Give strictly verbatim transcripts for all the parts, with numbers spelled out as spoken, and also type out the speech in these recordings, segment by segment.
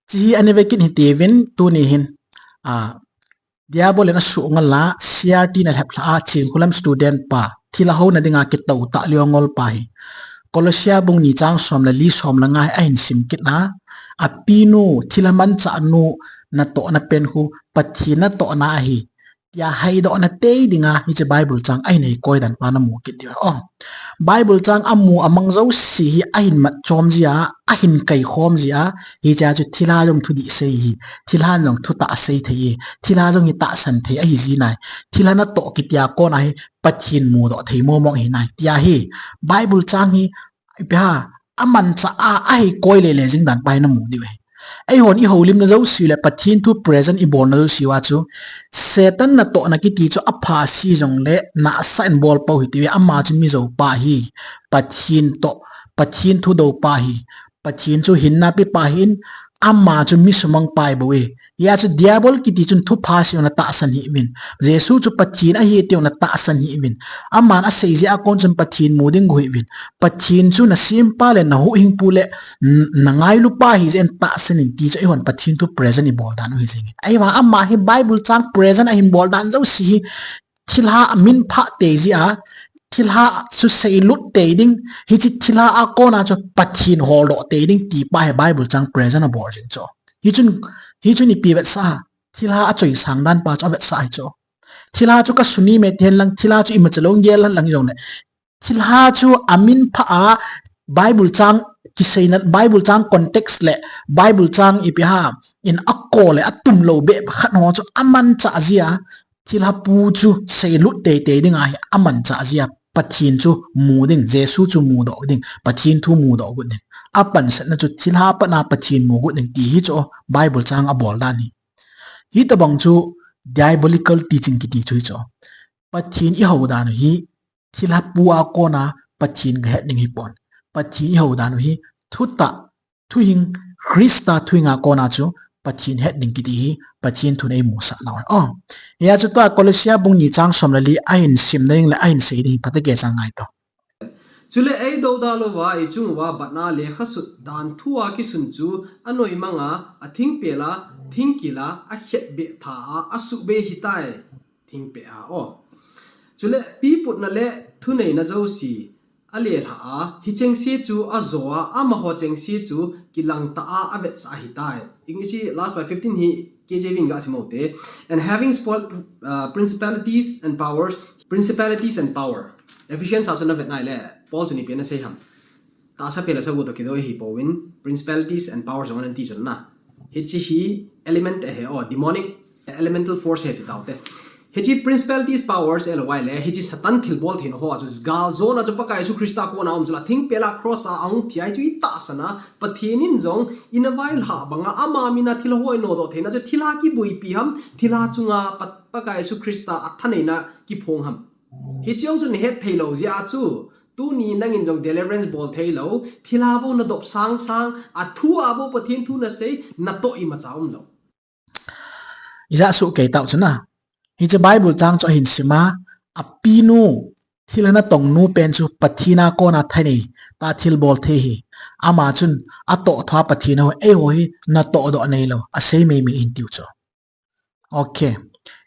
Hiche hi ana vekit hitiuvin tuni hin, a, Diabol in asuh ngol a, C R T in alhep lha a, Chinkholam student pa, thilha houna dinga kitou tah lio ngol pa hi. Colossia bung ni chang som le li som le nga hi ahin sim kit a, apinu, thilha manchah nu natohna pen khu, Pathen natohna ahi, tia haidohna tei dinga hiche Bible chang ahin eikoi dan pa namu kit diu. O, Bible chang amu amang jouse hi ahin mat chom jia, ahin kaikhom jia, hichea chu thilha jong thudih sei hi, thilhan jong thutah sei thei hi, thilha jong hi tahsan thei ahi ji nai, thilha natoh kitia kona hi Pathen mudoh thei momong ahi nai, tia hi Bible chang hi ipi ham, amanchah a, aheikoi lele jing dan pa hi namu diu ahi. Eihon ihoulimna jouse le Pathen thu present ibolna jouse uva chu, Satan natohna kiti chu apha se jongle nahsah in bol pou hitiuve, ama chu mijou pa ahi, Pathen toh, Pathen thudou pa ahi, Pathen chu hinna pe pa ahin, ama chu mi sumang pa ahibouve. Hia chu Diabol kiti chun thupha sei jong natahsan hih uvin. Jesu chu Pathen ahi ti jong natahsan hih uvin. Aman asei jeh a kon chun Pathen mu ding got hih uvin. Pathen chu nasempa le nahuhhingpu le n-, nangailupa ahijeh in tahsan in ti chu eihon Pathen thu present ibol dan u hi jing in. Ahivang ama hi Bible chang present ahin bol dan jouse hi thilha amin phah tei jia, thilha chu seilut tei ding, hiche thilha a kona chu Pathen holdoh tei ding ti pa hi Bible chang present abol jing chu. Hichun, hichun ipi vetsah a, thilha achoisang dan pa chu avetsah ahi chu. Thilha chu kasuni me ti hen lang, thilha chu imacha lou gel hen lang jongle, thilha chu amin phah a, Bible chang kiseina, Bible chang context le Bible chang ipi ham in akol le atum lou beh khat ho chu amanchah jia, thilha pu chu seilut teitei dinga hi amanchah jia, Pathen chu mu ding, Jesu chu mudoh ding, Pathen thu mudoh got ding. Apansetna chu thilha pat a Pathen mu got ding ti hi chu Bible chang abol dan hi. Hitobang chu diabolical teaching kiti chu hi chu. Pathen ihou dan u hi thilha pu a kona Pathen kahet ding hipon. Pathen ihou dan u hi thutah, thuhing, Christa thuhing a kona chu Pathen het ding kiti hi Pathen thun eimusah nau ahi. O, hia chu tua Colossia bung ni chang som le li ahin simna ding le ahin sei ding hi phatah a kei chang ngaito. Chule eidoudal uva ichung uva batna lekha sut dan thu a kisun chu anoimang a, athingpel a, thingkil a, akhetbeh tha a, asuhbei ahitai. Thingpel a, o. Chule piputna le thuneina jouse alelha a, hichengse chu ajo a, amaho chengse chu kilangtah a, avetsah ahitai. English last by fifteen hi K J V in gasim u hite. And having spoiled, uh, principalities and powers, principalities and power. Ephesians a chu navet nai le, Paul chun ipi ana sei ham. Tahsa phel le sagu toh kidou ahi pouvin, principalities and powers jong ana ti chu na. Hiche hi element ahi, o, demonic elemental force ahi ti taute. Hiche principalities, powers, L Y le, hiche Satan thilbol theina ho a chu galjona chu Pakai Jesu Christa kona um chu la thingpel a cross a ahung thi ahi chu itahsan a, Pathen in jong ina vailhah banga ama min a thilha ho inodoh theina chu thilha kiboipi ham, thilha chunga Pa-, Pakai Jesu Christa athaneina kiphong ham. Hiche jong chu nahet thei lou jeh a chu, tuni nangin jong deliverance bol thei lou, thilha bou nadop sangsang, athu a bou Pathen thu nasei, natoh imacha um lou. Ijat suh kei tau chu na. Hiche Bible chang chu ahin sim a, apinu, thilha natong nu pen chu Pathen a kona thanei, tah thilbol thei ahi. Ama chun atoh thua Pathen a ho, eiho hi natoh doh nei lou, asei meimei ahin tiu chu. Ok.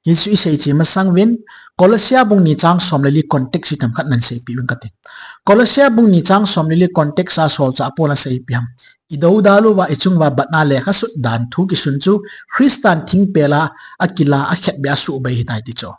Hichu isei che masang uvin, Colossia bung ni chang som le li context hi themkhat nahin seipeh uvin kati. Colossia bung ni chang som le li context a solchah Paul asei ipi ham. Idoudal uva, ichung uva batna lekha sut dan thu kisun chu Christan thingpel a, akila, akhetbeh a, asuhbei ahitai ti chu.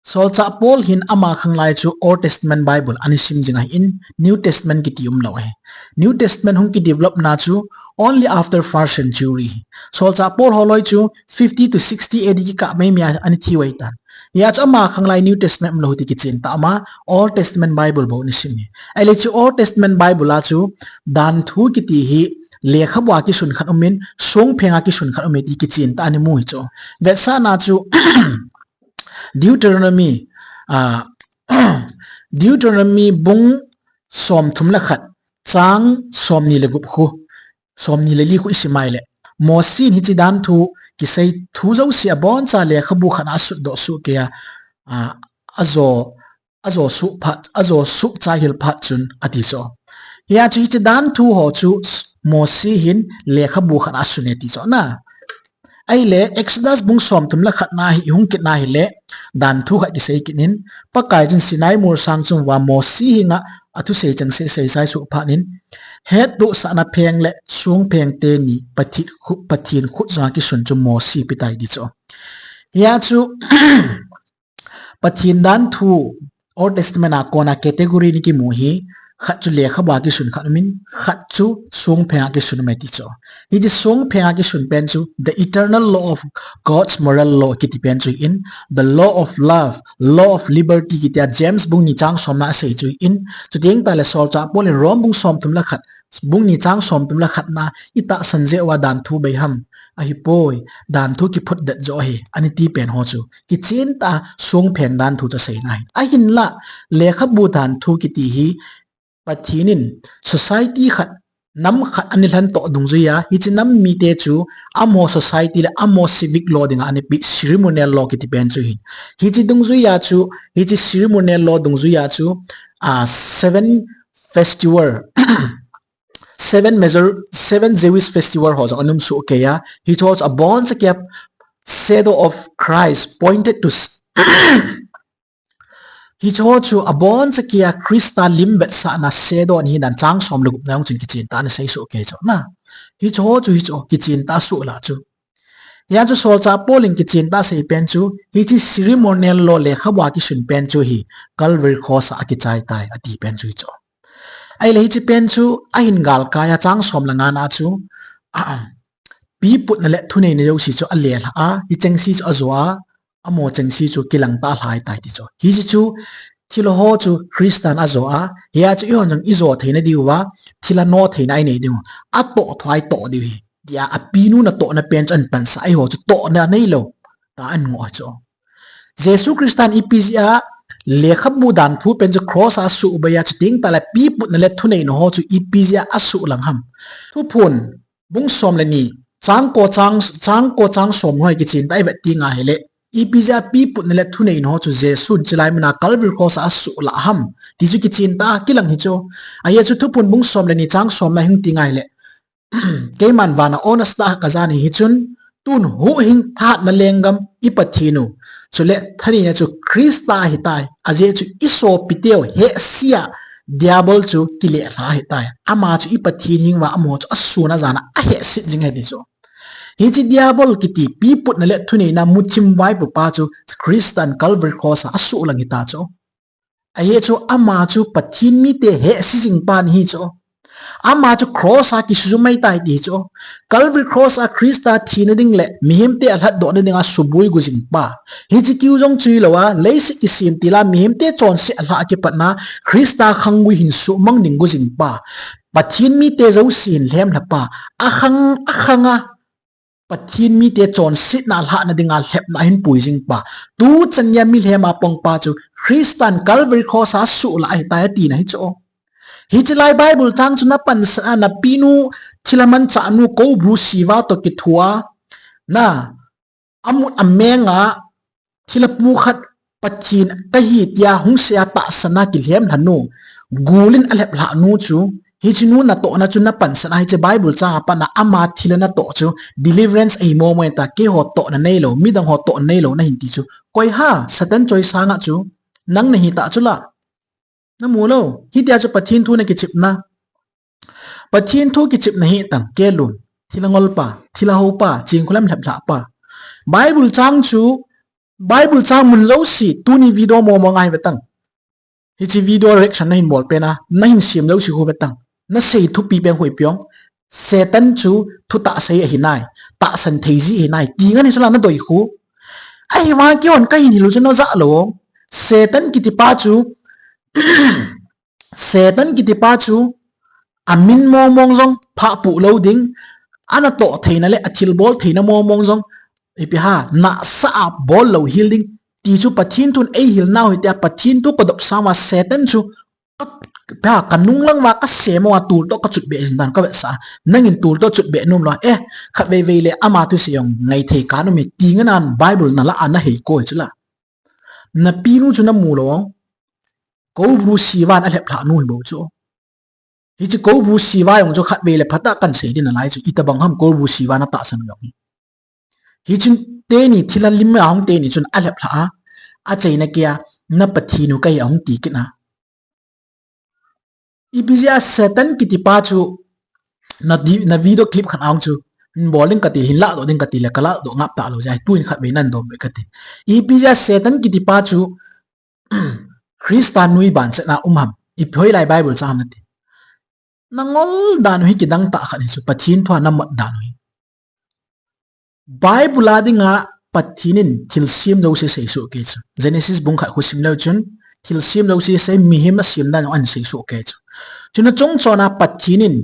Solchah Paul hin ama khanglai chu Old Testament Bible ana sim jing ahin, New Testament kiti umlou ahi. New Testament hung kidevelop na chu only after first century ahi. Solchah Paul holoi chu fifty to sixty A D kikah meimei a ana thi u ahitan. Hia chu ama khanglai New Testament umlou ti kichen tah a, ama Old Testament Bible bou ana sim ahi. Ahile chu Old Testament Bible a chu dan thu kiti hi lekhabu a kisun khat umin, songpheng a kisun khat umin ti kichen tah a ana mu ahi chu. Vetsahna chu Deuteronomy, ah, Deuteronomy bung somthum le khat, chang somni le gup khu, somni le li khu isim a ahile, Mosi in hiche dan thu kisei thu jouse abonchan lekhabu khat a asutdoh soh kei a, ah, ajo, ajo soh phat, ajo soh chaihil phat chun ati chu. Hia chu hiche dan thu ho chu Mosi hin lekhabu khat asun e ti chu na. Ahile Exodus bung somthum le khat na hi ihung kit na hile, dan thu khat kisei kit in, Pakai chun Sinai mol sang chunga Mosi henga athusei chengse seisai suh phat in, hettohsahna pheng le songpheng teni Pathen khu-, Pathen khut jong a kisun chu Mosi apetai ti chu. Hia chu Pathen dan thu Old Testament a kona category ni kimu hi, khat chu lekhabu a kisun khat umin, khat chu songpheng a kisun ume ti chu. Hiche songpheng a kisun pen chu the eternal law of God's moral law kiti pen chu in, the law of love, law of liberty kiti a James bung ni chang somna asei chu in, chuteng tale solchah Paul in Rome bung somthum le khat, bung ni chang somthum le khat na itahsan jeh uva dan thu bei ham? Ahipoi, dan thu kiphut det joh ahi, ani ti pen ho chu. Kichen tah a songpheng dan thu chu asei na hi. Ahinla, lekhabu dan thu kiti hi Pathen in society khat, nam khat ana lhen toh dungjuiya, hiche nam mite chu amaho society le amaho civic law dinga ana pe ceremonial law kiti pen chu hin. Hiche dungjuiya chu, hiche ceremonial law dungjuiya chu, a, seven festival, seven major, seven Jewish festival ho jong ana um soh kei a, hicheho chu abonchauva shadow of Christ pointed to s-, hicheho chu abonchauva Christa lim vetsahna shadow ahi dan chang som le gup na jong chun kichen tah a ana sei soh kei chu na. Hicheho chu hichu kichen tah a asoh lah chu. Hia chu solchah Paul in kichen tah a asei pen chu, hiche ceremonial law lekhabu a kisun pen chu hi Calvary Cross a akichai tai, ati pen chu hichu. Ahile hiche pen chu ahin galkai a chang som le nga na chu, a, piputna le thuneina jouse chu alelha a, hichengse chu ajo a, amaho chengse chu kilang tah a alhai tai ti chu. Hiche chu thilha ho chu Christan ajo a, hia chu eihon jong ijo theina diuva, thilha no theina inei diu. Atoh thua itoh diu ahi. Tia apinu natohna pen chu ahin pansah, eiho chu tohna neilou tah a angoh chu. Jesu Christan ipi jeh a lekhabu dan thu pen chu cross a asuh bei a, chuteng tale piputna le thuneina ho chu ipi jeh a asuh lang ham? Thuphon bung som le ni, chang ko chang, chang ko chang som ho hi kichen tah a ivet teng ahile, ipi jeh a piputna le thuneina ho chu Jesun chulai muna Calvary Cross a asuh lah ham ti chu kichen tah a kilang hi chu. Ahia chu Thuphon bung som le ni chang som na hi hung ti ngai le, keiman vana on a star kajan ahi chun, tun huhhing thahatna lenggam i Pathen u, chule thaneina chu Christa ahitai, ajeh chu i sopiteu hehse a Diabol chu kilelha ahitai. Ama chu i Pathen hing uva amaho chu asun ajan a ahehset jing ahi ti chu. Hiche Diabol kiti piputna le thuneina muthim vaipopa chu Christan Calvary Cross a asuh lang hita chu. Ahi chu ama chu Pathen mite hehse jing pa ahi chu. Ama chu cross a kisujumai tai ti chu. Calvary cross a Christa thina ding le mihemte alhatdohna dinga suboi gu jing pa. Hiche kiu jong chuilou a, leiset kisem tila mihemte chonset alhah a kipatna Christa khanggui hin suhmang ding gu jing pa. Pathen mite jouse hin lhemlha pa. Akhang, akhang a Pathen mite chonsetna alhahna dinga lhepna ahin pui jing pa. Tuchan nia milhem a pang pa chu Christan Calvary Cross a asuh lah ahitai atina hi chu. Hiche lai Bible chang chu na pansan a, na pinu thilha manchah nu Koubru Shiva toh kithoa, na, amut ameng a thilha pu khat Pathen kahi tia hung sei a tahsan a kilhemlha nu, gul in alheplhah nu chu, hiche nu natohna chu na pansan a, hiche Bible chang a pat a ama thilha natoh chu deliverance ahi momo in ta, keiho tohna neilou, midang ho tohna neilou nahin ti chu. Koi ham, Satan choisang a chu, nang nahi ta chu la. Namu lou, hitia chu Pathen thu na kichepna. Pathen thu kichepna hi tang, kelun, thilha ngol pa, thilha hou pa, chingkhulam lheplhah pa. Bible chang chu, Bible chang mun jouse, tuni video momo ngai ve tang. Hiche video reaction nahin bol pen a, nahin sem jouse khu ve tang. Na sei thupi pen khu ipi ong. Satan chu thutah sei ahi nai, tahsan thei ji ahi nai, ti ngen hi chu la na doi khu. Ahivang keihon kahin hil u chu na jah lou ong. Satan kiti pa chu, Satan kiti pa chu, amin mongmong jong phah puh lou ding, ana toh theina le athilbol theina mongmong jong, ipi ham, nahsah a bol lou hel ding, ti chu Pathen thun eihil nau hitia Pathen thu kadop sang uva Satan chu, ka, ka, kanung lang uva kasem uva tul toh kachutbeh jing dan kavetsah a. Nangin tul toh chutbeh nom lou. Eh, khatvei vei le ama thusei jong ngai thei ka nom e ti ngen a Bible na la a na hei koi chu la. Na pinu chu namu lou ong. Koubru Shiva in alheplhah nu hi bou chu. Hiche Kobru Siva jong chu khatvei le phatah a kan sei ding nalai chu, itobang ham Kobru Siva na tahsan u jong hi. Hichun teni thilha lim a hung teni chun alhep lha a, achaina kei a, na Pathen u kahi ahung ti kit na. Ipi jeh a Satan kiti pa chu na di-, na video clip khat a hung chu, hin bol ding kati, hin lahdoh ding kati le, kalahdoh ngap talou jeh a, tuin khatvei nan dom be kati. Ipi jeh a Satan kiti pa chu, Christa nui ban chetna um ham. Ipi hoilai Bible chang ham nati. Na ngol dan u hi kidang tah khat hi chu, Pathen thu a na mat dan u hi. Bible a dinga Pathen in thilsem jouse seisoh kei chu. Genesis bung khat khu sim leu chun, thilsem jouse sei, mihem asem dan jong ahin seisoh kei chu. Chuna chungchon a Pathen in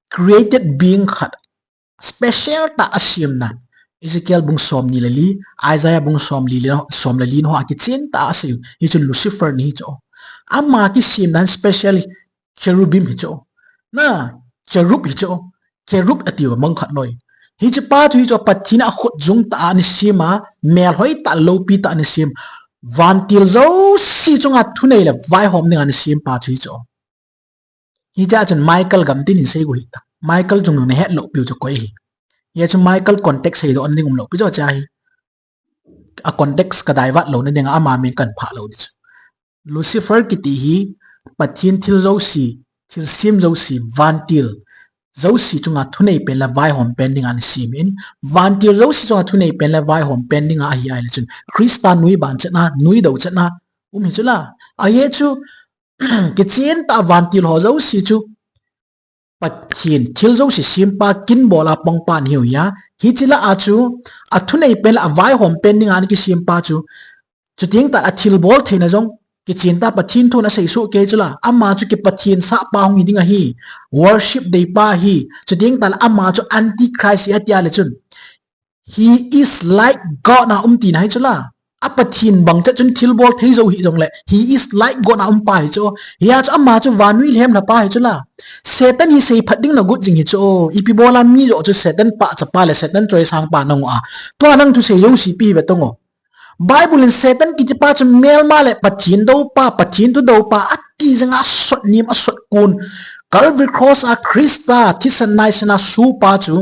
created being khat special tah asem dan. Ezekiel bung somni le li, Isaiah bung somli le, som le li na ho a kichen tah a asei u. Hichun Lucifer ni hi chu. Ama kisem dan special cherubim hi chu. Na, cherub hi chu. Cherub ati u mang khat noi. Hiche pa chu hi chu Pathen a khut jung tah a ana sem a, melhoi tah, loupi tah ana sem. Vantil jouse chunga thunei le vaihom dinga ana sem pa chu hi chu. Hiche a chun Michael gam tin hin sei u hita. Michael jong na het lou piu chu koi hi. Hia chu Michael context seidoh na ding um lou pi jo cha hi. A context ka divert louna dinga ama min kan phah lou di chu. Lucifer kiti hi Pathen thil jouse, thilsem jouse, vantil jouse chunga thunei pen le vaihom pen dinga ana sem in, vantil jouse chunga thunei pen le vaihom pen dinga ahi ahile chun Christa nui ban chetna, nui dou chetna um hi chu la. Ahi chu, kichen tah vantil ho jouse chu Pathen thil jouse sempa, kin bol a pangpa ahiu hia. Hiche lah a chu, athunei pen le avaihom pen dinga ana kisempa chu, chuteng tah a thilbol theina jong kichen tah, Pathen thu na seisoh kei chu la. Ama chu kipathen sahpa hung hi ding ahi. Worship deipa ahi. Chuteng tah le ama chu Antichrist ahi ati a le chun, He is like God na um tina hi chu la. A Pathen bang chet chun thilbol thei jou hih jongle, He is like God na um pa hi chu. Hia chu ama chu vannoi lhem lha pa hi chu la. Satan hi seiphat ding na got jing hi chu. Ipi bol a mi joh chu Satan pahcha pa le Satan choisang pa na um a. Tua nang thusei jouse ipi hi ve tong o. Bible in Satan kiti pa chu melma le Pathen dou pa, Pathen thudou pa, ati jeng a asot nim, asot kun. Calvary Cross a Christa thisan naisan a su pa chu,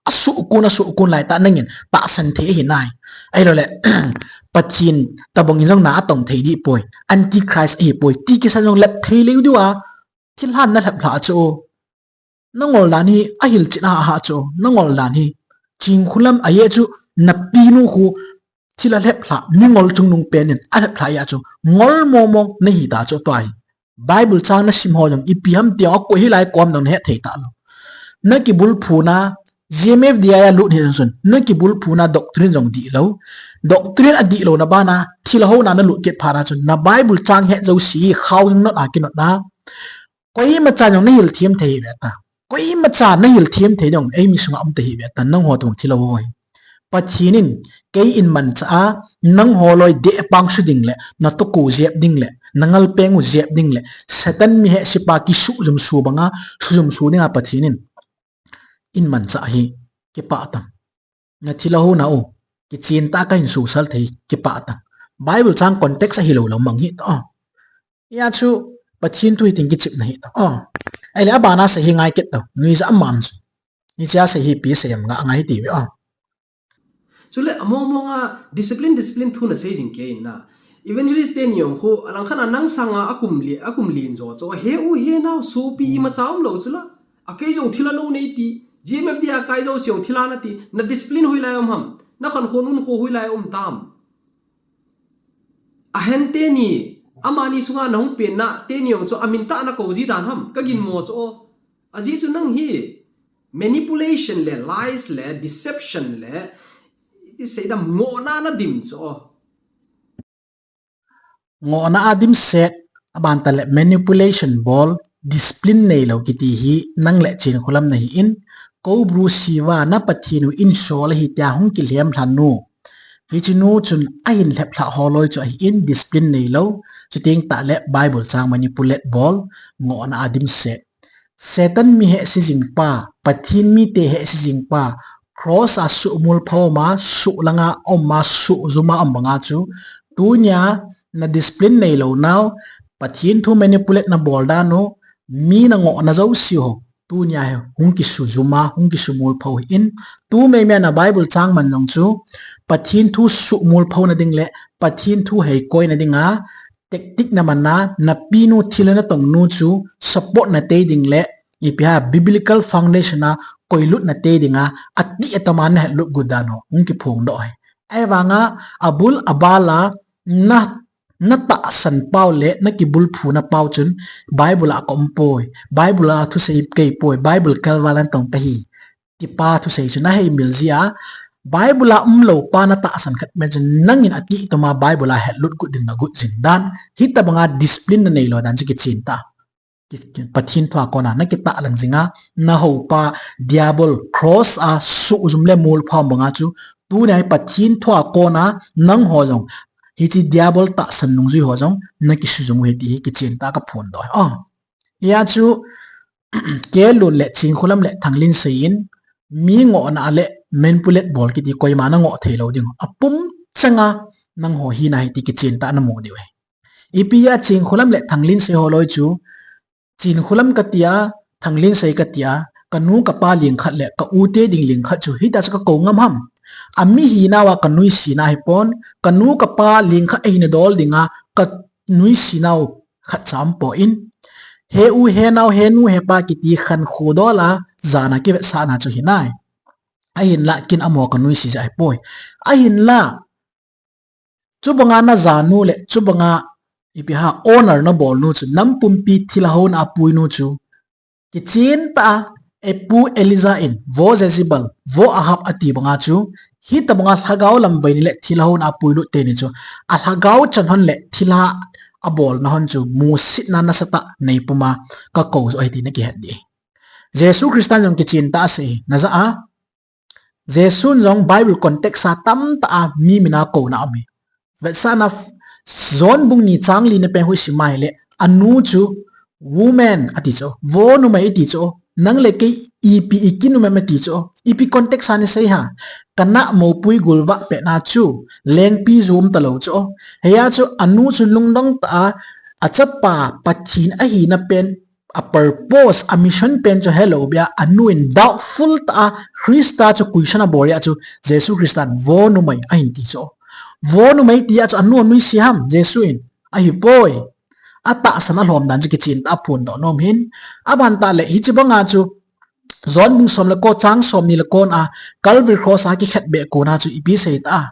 asuh kun, asuh kun lai tah nangin tahsan thei ahi nai. Ahilou le, Pathen tobang in jong na atong thei dih poi. Antichrist ahi poi. Ti kisan jong lep thei leu diu a, thilhan na lhep lha chu. Na ngol dan hi, ahilchet a ha chu. Na ngol dan hi. Chingkhu lam a ye chu, na pinu khu, thil alhep lha, mi ngol chungnung pen in, alhep lha ya chu. Ngol mong mong na hi ta chu tua hi. Bible chang na sim ho jong, ipi ham tia, akoi hilai kom dang na het thei ta lou. Na kibulphuna, G M F D I a lut hi jong chun, na kibulphuna doctrine jong dih lou. Doctrine adih louna bana, thilha houna na lut kit phat a chun, na Bible chang het jouse, khao jong not a kinot na. Koima chan jong na hil them thei hi ve ta. Koima chan na hil them thei jong, eimi sunga um ta hi ve ta, nangho tobang thilha ho hi. Pathen in kei in manchah a, nangho loi dehpang su ding le, na tuku jep ding le, na ngalpeng u jep ding le, Satan mi hehse pa kisuh jum su banga, su jum su dinga Pathen in, in manchah hi, kipah tam. Na thilha houna u, kichen tah a kahin susal thei, kipah tam. Bible chang context ahilou lou mang hi ta. Hia chu, Pathen thu hi tin kichepna hi ta. Ahile abana sei hi ngai kit ta. Nuijat a mam chu. Hiche a sei hi ipi sei ham nga ngai ti ve a. Chule among mong a discipline, discipline thu na sei jing kei in na. Evangelist teni jong khu, alang khat a nang sanga akum li, akum lin jo chu. He u he nau sopi imacha um lou chu la. Akei jong thilha nou nei ti. G M F D I a kai jouse jong thilha na ti. Na discipline hoilai um ham. Na khankho nunkho hoilai um tam. Ahen teni, amani sunga na hung penna, teni jong chu amin tah na kou ji dan ham, ka ginmo chu o. Ajeh chu nang hi manipulation le, lies le, deception le, iti sei dam, ngohna na dim chu o. Ngohna a dimset, aban tah le manipulation bol, discipline neilou kiti hi nang le Chinkholam na hi in, Kobru Siva na Pathen u in sol ahi tia hung kilhem lhan u. Hiche nu chun ahin lhep lha ho loi chu ahi in, discipline neilou, chuteng tah le Bible chang manipulate bol, ngohna a dimset. Satan mi hehse jing pa, Pathen mite hehse jing pa, cross a suhmul pha um a, suh langa um a, suh jum a um banga chu, tunia na discipline neilou nau, Pathen thu manipulate na bol dan u, mi nangohna jouse ho tunia hi hung kisujum a, hung kisumulpho hi in, tu meimei a na Bible chang man jong chu Pathen thu sumulphona ding le Pathen thu heikoina dinga tactic na man a, napinu thil natongnu chu support natei ding le ipi ham biblical foundation a koilut natei dinga ati atoma nahetlut got dan ho hung kiphongdoh ahi. Ahivanga abul abal a na natahsan pau le nakibulphuna pau chun Bible a ka umpoi, Bible a thusei keipoi, Bible kalval a natong kahi tipa thusei chu naheimil jia, Bible a umlou pa natahsan khat me chun nangin ati toma Bible a hetlut got ding nagot jing dan, hitobanga discipline naneilou dan chu kichen tah. Pathen thua kona nakitahlang jinga, nahopa Diabol cross a sujum le mulphom banga chu, tunia hi Pathen thua kona nangho jong hiche Diabol tahsan nungjui ho jong nakisujum u ahi ti hi kichen tah a kaphondoh ahi. Hia chu Kelun le Chinkholam le Thanglinsei in mi ngohna le manipulate bol kiti koima nangoh theilou ding apum changa nangho hina ahi ti kichen tah a namu diu ahi. Ipi a Chinkholam le Thanglinsei holoi chu, Chinkholam katia, Thanglinsei katia, kanu kapa lingkhat le ka u te ding lingkhat chu hitia chu kakou ngam ham? Ami hinauva kanuisena ahipon, kanu kapa lingkhat ahina dol dinga kanuisenau khatcha aumpoi. He u, he nao, he nu, he pa kiti khankho dol a jana kivetsahna chu hinai. Ahinla ken amaho kanuise jeh ahipoi. Ahinla chubanga najanu le chubanga ipi ham honor nabolnu chu, nam pumpi thilha houna apuinu chu, kichen tah a, e pu Elijah in, vo Jezebel, vo Ahab ati banga chu, hitobanga lhagao lamvai ni le thilha houna apuilut teni chu, alhagao chan hon le thilha abolna hon chu musitna nasatah a neipuma kakou joh ahi ti nakihet ding. Jesu Christan jong kichen tah a asei, najah a, Jesun jong Bible context a tamtah a mi mina kouna aum ahi. Vetsahna, John bung ni chang li na pen hung sim a ahile, anu chu woman ati chu, vo numei ati chu, nang le kei ipi ikinum em ati chu, ipi context a nasei ham? Kana mopui golvah petna chu lengpi jom talou chu, hia chu anu chu lungdong tah a, achapa Pathen ahina pen a purpose, a mission pen chu helou bia, anu in doubtful tah a Christa chu question abol a chu, Jesu Christan vo numei ahin ti chu. Vo numei tia chu anu anuise ham, Jesu in? Ahipoi. Atahsan alhom dan chu kichen tah a phondoh nom hin. Aban tah le hiche banga chu John bung som le ko chang som ni le kon a Calvary cross a kikhetbeh kona chu ipi sei tah a,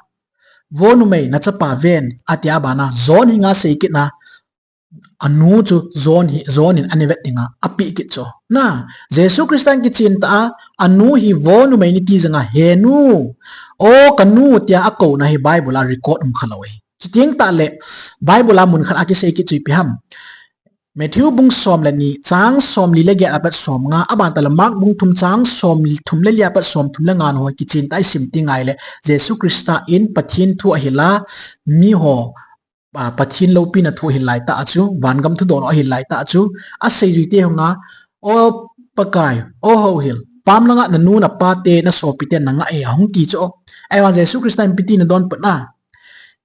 vo numei nachapa ven atia bana John hinga sei kitna, anu chu John hi, John in ana vet dinga apeh kit chu. Na, Jesu Christan kichen tah a, anu hi vo numei nati janga, he nu, o kanu tia akouna hi Bible a record um khalou ahi. Chuteng tah le, Bible a mun khat a kisei kit chu ipi ham? Matthew bung som le ni, chang som li le get a pat som nga, aban tah le Mark bung thum chang som thum le li a pat som thum le nga ho kichen tah a isim teng ahile, Jesu Christa in Pathen thu ahil a, miho a, Pathen loupina thu ahil lai tah a chu, vangam thudol ahil lai tah a chu, aseijuite hunga, O Pakai, O Houhil, pam langa nanu napa te nasopi te nanga e, ahung ti chu. Ahivang Jesu Christa in ipi tin adonbut na,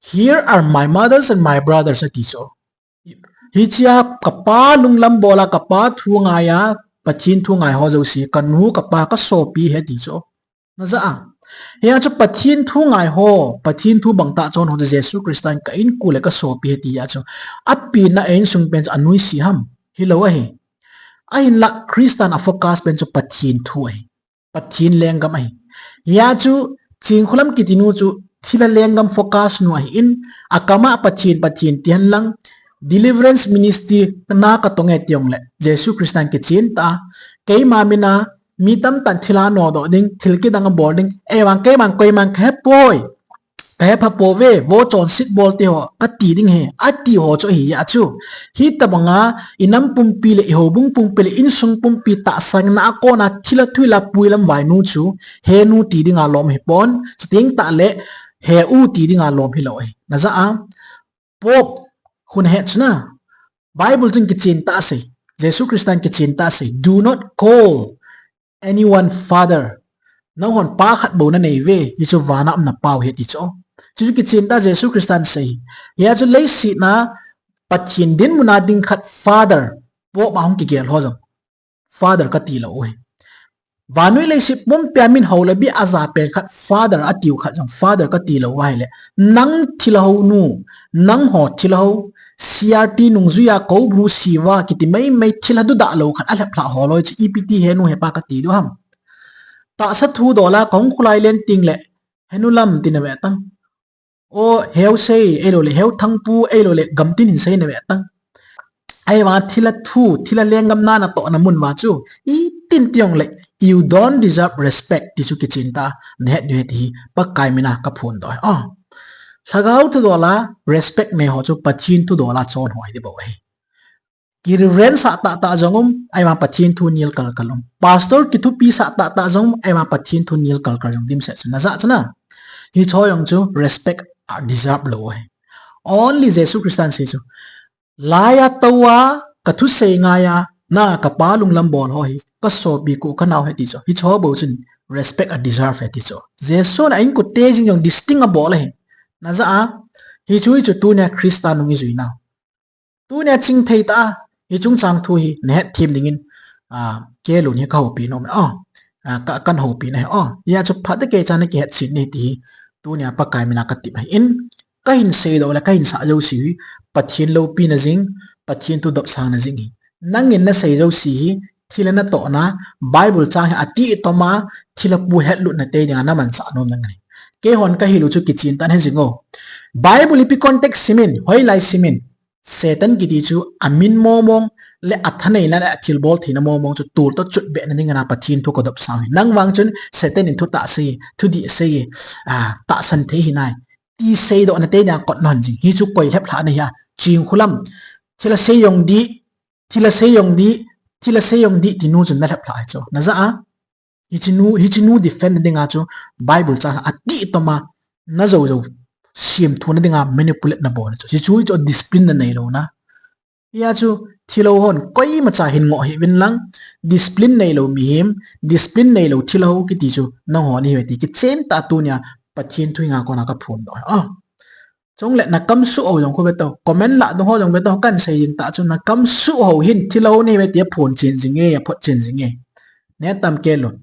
Here are my mothers and my brothers, ati chu. Hichea kapa lunglam bol a, kapa thu ngai a, Pathen thu ngai ho jouse, kanu, kapa, kasopi ahi ati chu. Najah a. Hia chu Pathen thu ngai ho, Pathen thu bangtah chon ho chu Jesu Christa in ka inkote le kasopi ahi tia chu, apenna a insung pen chu anuise ham? Hilou ahi. Ahinla Christan afocus pen chu Pathen thu ahi. Pathen lenggam ahi. Hia chu Chinkholam kitinu chu thilha lenggam focus nu ahin, akam a Pathen, Pathen tihen lang, deliverance ministry na katong e ti jongle, Jesu Christan kichen tah a, keima mina mi tamtah in thilha anodoh ding, thil kidang abol ding, ahivang keiman koiman kahepoi, kahepha pouve, vo chonset bol te ho kati ding ahi, ati ho chu ahi a chu. Hitobanga inam pumpi le ihoubung pumpi le insung pumpi tahsanna a kona thilha thuhil a puilam vainu chu, he nu ti dinga lom ahipon, chuteng tah le, he u ti dinga lom hilou ahi. Najah a, Pope hun ahet chu na, Bible chun kichen tah a asei, Jesu Christan kichen tah a asei, Do not call anyone father. Nanghon pa khat bou nanei uve, hichu vana um napau ahi ati chu. Chuchu kichen tah a Jesu Christan asei. Hia chu leiset a Pathen dinmun a ding khat father, Pope a hung kigel ho jong Father kati lou u ahi. Vannoi leiset pumpia min hou le bia aja pen khat Father atiu khat jong Father kati lou u ahile, nang thilha hou nu, nangho thilha hou, C R T nungjuia Koubru Siva kiti maimai thilha dudah lou khat alhep lhah ho loi chu ipi ti he nu he pa kati diu ham. Tahsa thu dola kahung khulai len ting le, he nu Lam tina ve tang. O, heu sei, eilou le, heu Thangpu, eilou le, gamtin hin sei na ve tang. Ahivang thilha thu, thilha lenggam na natohna mun vang chu, itin ti jong le, you don't deserve respect, ti chu kichen ta, nahet diu ahi ti hi, Pakai mina kaphon doh e. O, lhagao thu dola, respect nei ho chu, Pathen thu dola chon ho ahi ti bou ahi. Ki reverend sah tahtah jong um, ahivang Pathen thu nil kalkal um. Pastor kithupi sah tahtah jong um, ahivang Pathen thu nil kalkal jong dimset chu. Najah chu na. Hicho jong chu respect a deserve lou ahi. Only Jesu Christa in asei chu. Laiya touva, kathusei ngaiya, na kapa lunglam bol ho hi, kasopi ko kanao ahi ti chu. Hicho bou chun respect a deserve ahi ti chu. Jesu in a inkote jing jong distinct abol ahi. Najah a, hichu hichu tunia Christa nung ijui nau. Tunia chingthei tah a, hiche chungchang thu hi nahet them dingin, a, Kelun hi kahoupi nom e. A, a, ka, kan houpi na ahi. A, hia chu phat a kei chan a kihet chet in ti hi, tunia Pakai mina katep ahi. In, kahin seidoh le, kahin sah jouse hi, Pathen loupina jing, Pathen thu dopsangna jing ahi. Nangin nasei jouse hi, thilha natohna, Bible chang hi atih toma, thilha pu hetlutna tei dinga namanchah nom nang ahi. Keihon kahil u chu kichen tah in he jing o. Bible ipi context simin, hoilai simin. Satan kiti chu amin mongmong le athaneina le athilbol theina mongmong chu toltoh chutbehna dingin a Pathen thu kadopsang ahi. Nang vang chun Satan in thu tahsa, thudih sei, a, tahsan thei hinai. Ti seidohna tei dinga kot nahon jing. Hichu koi lheplhah na hia, Chinkholam. Thilha sei jong dih, thilha sei jong dih, thilha sei jong dih ti nu chun nalheplhah ahi chu. Najah a, Hiche nu, hiche nu defend na dinga chu Bible chang atih toma najou jou semthuna dinga manipulate nabol chu. Hichu hichu discipline nanei louna. Hia chu thilha hon koimacha hin ngoh hih uvin lang, discipline neilou mihem, discipline neilou thilha kiti chu nangho nahi uve ti kichen tah tunia Pathen thu hi nga kona kaphon doh e. A. Chule nakam suh ho jong khu ve tao, comment lah dung ho jong ve tao, kan sei jing tah chu nakam suh ho hin thilha nahi uve tia phon chen jing e, aphot chen jing e. Neh tam Kelun.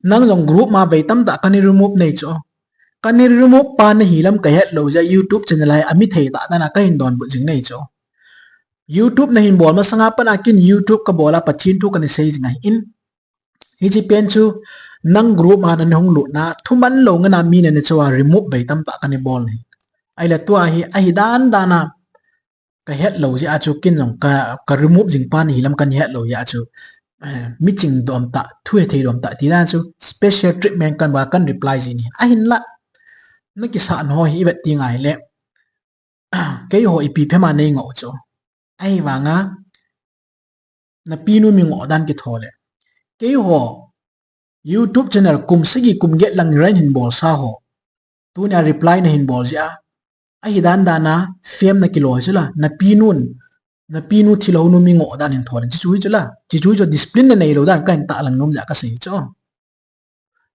Nang jong group ma vei tamtah kana remove nei chu. Kana remove pa nahi lam kahet lou jeh a YouTube channel a hi ami thei tah dan a kahin donbut jing nei chu. YouTube nahin bol masanga pat a kin YouTube kabol a Pathen thu kana sei jing ahin. Hiche pen chu nang group a nana hung lutna thuman lou ngen a mi nana cho a remove vei tamtah kana bol nei. Ahile tua hi ahi dan dan a kahet lou jeh a chu kin jong ka, ka remove jing pa nahi lam kana het lou jeh a chu, eh, miching dom tah, thu hethei dom tah ti dan chu special treatment kan bol a kan reply ji ni. Ahinla, nakisah na ho hi ivet ti ngai le, keiho ipi phem a nei ngoh u chu. Ahivanga, napinu mi ngoh dan kitho le. Keiho, YouTube channel kum sagi kum get lang ren hin bol sa ho. Tunia reply nahin bol jeh a. Ahi dan dan a, fame nakilo hi chu la, napinun, napinu thilha nu mi ngoh dan hin tho le. Hichu hi chu la. Hichu hi chu discipline nanei lou dan kahin tahlang nom jeh a kasei hi chu.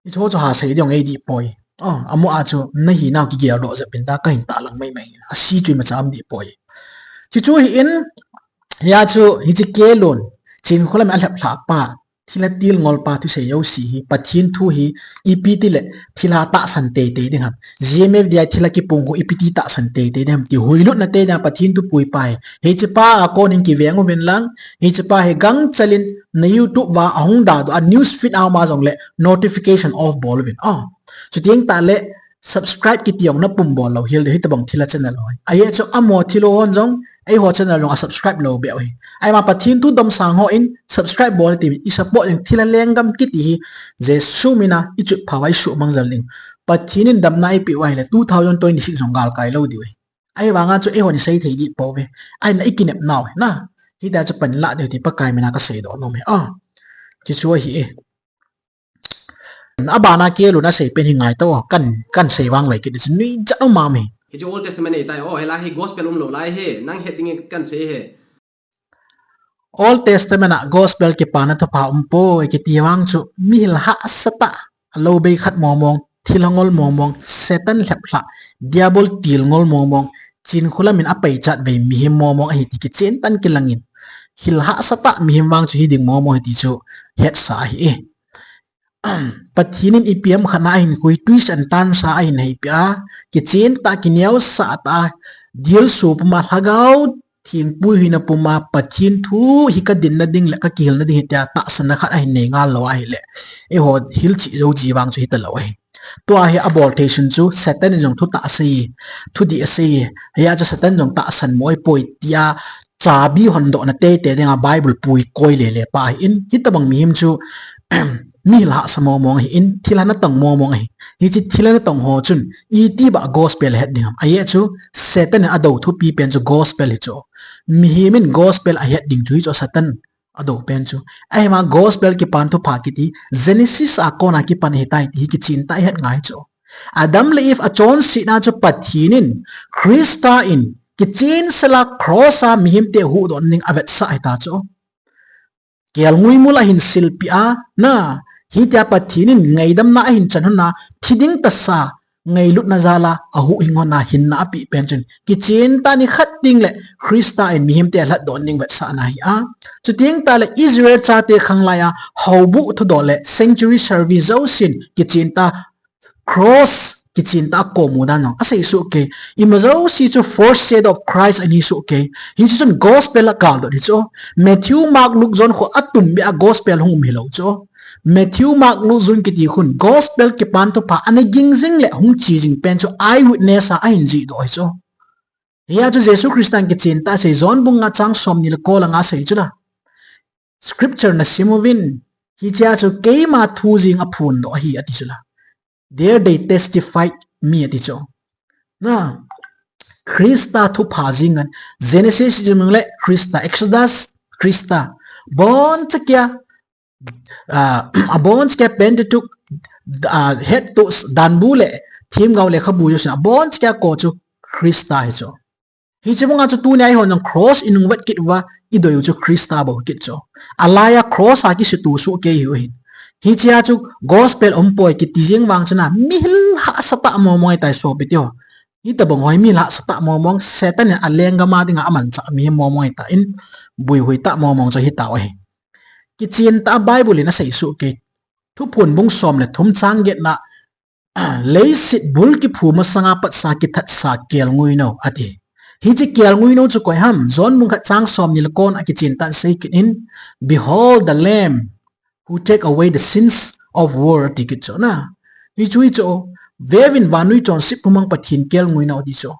Hichu chu ha sei ding ei dih poi. O, amaho a chu nahi nau kigel doh jep in ta kahin tahlang mai mai. Asi chu imacha um dih poi. Hichu hi in, hia chu hiche Kelun, Chinkholam a lhep lhah pa, thilha til ngol pa thusei jouse hi, Pathen thu hi, ipi ti le, thilha tahsan teitei ding ham. G M F D I thilha kipung khu ipi ti tahsan teitei ding ham. Ti huilutna tei ding a Pathen thu pui pa hi. Hiche pa a kon in kiveng uvin lang, hiche pa hi gangchal in na YouTube a ahung da doh a news feed a um a jong le notification off bol uvin. O, chuteng tah le subscribe kiti jong napum bol lou hel ding hitabang thilha channel ho hi. Ahi chu amaho thilha hon jong, eiho channel jong a subscribe lou beh u hi. Ahivang Pathen thu domsang ho in subscribe bol ti i support jing thilha lenggam kiti hi Jesu mina i chutphah uva i suhmang jel ding. Pathen in damna eipeh uva ahile two thousand twenty-six jong galkai lou diu hi. Ahivanga chu eihon i sei thei dih pouve. Ahinla i kinep nau hi na. Hitia chu pan lah diu ti Pakai mina kasei doh nom hi. A. Hichu ahi e. Abana Kelun asei pen hi ngai tao, kan, kan sei vang vai kit chu nuijat um am hi. Hichu Old Testament ahitai, o, hilai hi gospel umlou lai hi, nang het dingin kan sei hi. Old Testament a gospel kipana thupha umpoi, kiti vang chu mihil hahsatah, lou bei khat mong mong, thilha ngol mong mong, Satan lhep lhah, Diabol til ngol mong mong, Chinkholam in apaichat vei mihem mong mong ahi ti kichen tah in kilangin. hil hahsa tah mihem vang chu hi ding momo ahi ti chu hetsa ahi e. Pathen in ipi ham khat na ahin khui, twist and turn sa ahin heipeh a, kichen tah, kineosah tah a, dilsu puma, Lhagao Theng puihuina puma Pathen thu hi ka dinna ding le ka kihilna ding ahi tia tahsanna khat ahin nei ngal lou ahile, eiho hilchih jou ji vang chu hita lou ahi. Tua hi abol thei sun chu Satan in jong thu tah asei, thu dih asei, hia chu Satan jong tahsan mo ahipoi tia chabi hondohna teitei dinga Bible pui koi lele pa ahin, hitobang mihem chu mi hil hahsa momong ahin, thilha natong momong ahi. Hiche thilha natong ho chun iti ba gospel ahet ding ham? Ajeh chu Satan in adou thupi pen chu gospel hi chu. Mihem in gospel ahet ding chu hi chu Satan adou pen chu. Ahima gospel kipan thupha kiti, Genesis a kona kipan ahitai ti hi kichen tah a ihet ngai chu. Adam le Eve achonsetna chu Pathen in, Christa in, kichen sela cross a mihemte huhdoh ding avetsah ahita chu. Kelngoi mol a ahin silpeh a, na, hitia Pathen in ngaidamna ahin chan hon a, thi ding tasa, ngailutna jal a, ahuhhing hon a, hinna apeh pen chun, kichen tah a nikhat teng le Christa in mihemte alhatdoh ding vetsahna ahi a. Chuteng tah le Israel chate khanglai a, houbuh thudoh le sanctuary service jousen, kichen tah a cross kichen tah a komu dan jong asei soh kei. Ima jouse chu foreshadow of Christ ahi soh kei. Hiche chun gospel a galdot hi chu. Matthew, Mark, Luke, John kho atumbeh a gospel hung um hilou chu. Matthew, Mark, Luke, John kiti khun gospel kipan thupha ana ging jing le hung che jing pen chu eyewitness a ahin jihdoh hi chu. Hia chu Jesu Christa in kichen tah asei, John bung nga chang somni le ko langa asei chu la. Scripture nasim uvin, hichea chu keima thu jeng aphondoh ahi ati chu la. There they testified me ati chu. Na, Christa thupha jeng in, Genesis jeng le Christa, Exodus, Christa. Boncha kia, ah, aboncha kia Pentateuch, ah, het to danbu le themgao lekhabu jousen, aboncha kia ko chu Christa hi chu. Hiche banga chu tunia eihon jong cross inung vet kit uva, idei u chu Christa bou kit chu. Alai a cross a kisuto soh kei hiu hin. Hichea chu gospel umpoi kiti jeng vang chun a, mi hil hahsa tah momong ahitai sopi teho. Hitobang ho hi mi hil hahsa tah momong, Satan in alenggam a dinga amanchah mi momong ahitan, buihui tah momong chu hitau ahi. Kichen tah a Bible in asei soh kei. Thuphon bung som le thum chang getna, leiset bul kiphu masanga patsa kithatsa kelngoi nou ati. Hiche kelngoi nou chu koi ham? John bung khat chang somni le ko a kichen tah in asei kit in, Behold the Lamb who take away the sins of world ati kit chu na. Hichu hi chu, veuvin vannoi chonset pumang Pathen kelngoi nou ati chu.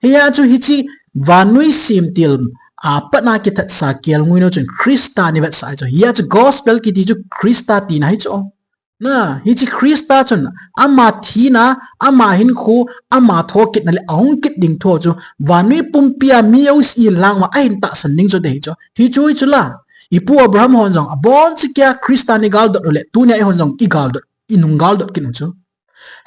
Hia chu hiche vannoi semtil a patna kithatsa kelngoi nou chun Christa ivetsah ahi chu. Hia chu gospel kiti chu Christa tina hi chu. Na, hiche Christa chun ama thina, ama hinkho, ama thokitna le ahung kit ding thu chu vannoi pumpia mi jouse lang uva ahin tahsan ding chu ahi chu. Hichu hi chu la. Ipu Abraham hon jong aboncha kia Christa in agaldot u le, tunia eihon jong igaldot, inung galdot kit u chu.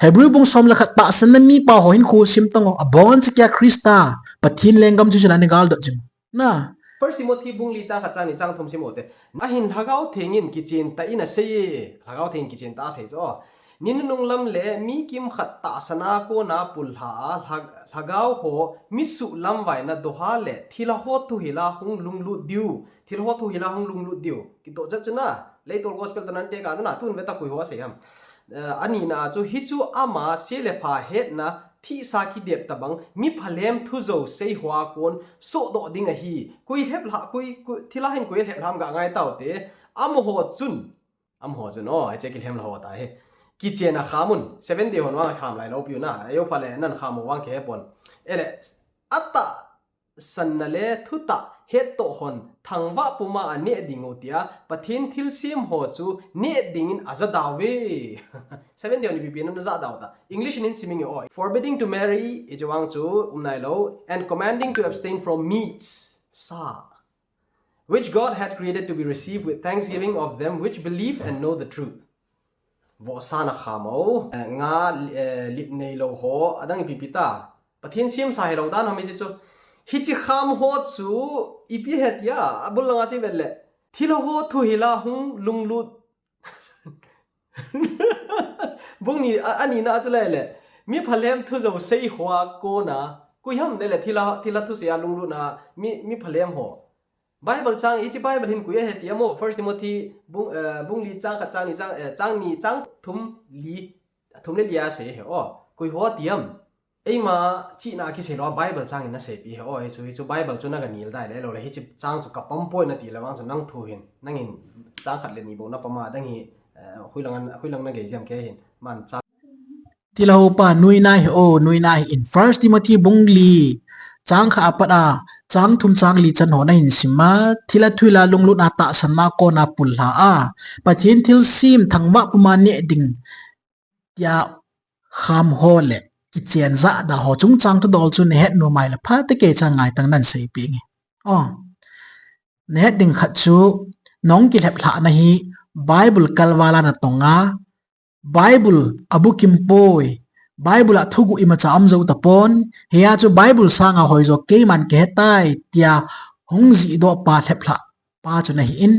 Hebrew bung som le khat tahsanna mipa ho hinkho sim tang o, aboncha kia Christa, Pathen lenggam chu chu la in agaldot jing. Na. First Timothy bung li chang khat chang ni chang thum sim u te. Ahin Lhagao Theng in kichen tah in asei e. Lhagao Theng in kichen tah asei chu. Ni nunung lam le mi kimkhat tahsan a kona pullha a, Lha-, Lhagao ho mi suhlamvaina doha le thilha ho thuhil a hung lunglut diu. Thilha ho thuhil a hung lunglut diu. Kitoh chet chu na. Leitol gospel toh nan te ka chu na. Tun ve ta koi ho asei ham. Eh, anina chu hichu ama se le pha hetna thihsa kidep tabang, mi phalhem thu jouse ho a kon sohdoh ding ahi. Koi lhep lha, koi, koi, thilha hin koi lhep lham ga ngai tau te. Amaho chun, amaho chun, oh, hiche kilhem lha ho ta hi. Kichen a kham un, seven day hon vang kham lai lou piu na, ajo pha le nan kham u vang kihe pon. Ele, atah sanna le thutah hettoh hon thangvah puma aneh ding u tia, Pathen thilsem ho chu neh dingin aja dau ve. Seven day hon ipi pi nan aja dau ta. English in sim inge oi. Forbidding to marry, hiche vang chu um nai lou, and commanding to abstain from meats, sa, which God had created to be received with thanksgiving of them which believe and know the truth. Vohsa na kham u, eh, nga, eh, lip nei lou ho, adang ipi pi ta. Pathen semsa hilou dan ham hiche chu. Hiche kham ho chu ipi het ya, abul langa che vel le. Thilha ho thuhil a hung lunglut. Bung ni, a, anina chu le le. Mi phalhem thu jouse ho a kona. Koi ham de le thilha, thilha thusei a lunglutna, mi, mi phalhem ho. Bible chang, hiche Bible hin koi ahi ti ham o, First Timothy bung, eh, bung li chang khat, chang ni, chang, eh, chang ni, chang thum li, thum le li a sei ahi o. Koi ho ti ham. Eima chihna kisei lou a Bible chang in na seipi ahi o. Hichu, hichu Bible chu na ga nil dai le lou le. Hiche chang chu ka pom poi na ti le vang chu nang thu hin. Nangin chang khat le ni bou na pom a, dang hi, eh, hoilang an, hoilang na gei jam kei hin. Man chang Thilha hopa, nuina hi o, nuina hi in. First Timothy bung li, chang khat apat a, chang thum chang li chan ho na hin sim a, thilha thuhil a lunglut a tahsan na kona pul lha a, Pathen thilsem thangvah puma neh ding tia kham ho le kichen jah da ho chungchang thudol chu na het nom a ahile phatecha ngai tan nan seipi nge. O, na het ding khat chu, nong kilhep lhah na hi Bible kalval a na tong a, Bible a bukim poi, Bible a thuguh imacha um jou tapon, hia chu Bible sanga hoijo keiman kahe tai tia hung jihdoh pa lhep lhah pa chu na hi in.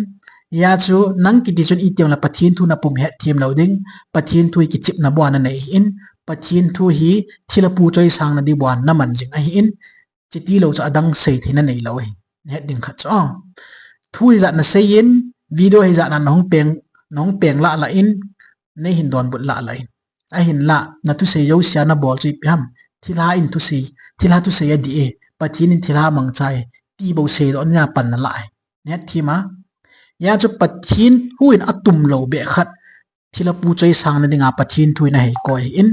Hia chu nang kiti chun itiam le Pathen thu na pum hetthem lou ding, Pathen thu hi kichepna bou a na nei hi in, Pathen thu hi thilha pu choisang na ding bou a na man jing ahi in. Chuti lou chu adang sei theina nei lou ahi. Na het ding khat chu, o, thu hijat na sei in, video hijat na na hung peng, na hung peng lah lah in, nei hin donbut lah lah in. Ahinlah, na thusei jousea na bol chu ipi ham. Thilha in thusei, thilha thusei adih e, Pathen in thilha mangcha e, ti bou seidoh na pan na lah e. Na het them a. Hia chu Pathen thu in atum lou beh khat, thilha pu choisang na dinga Pathen thu in ahei koi ahi in.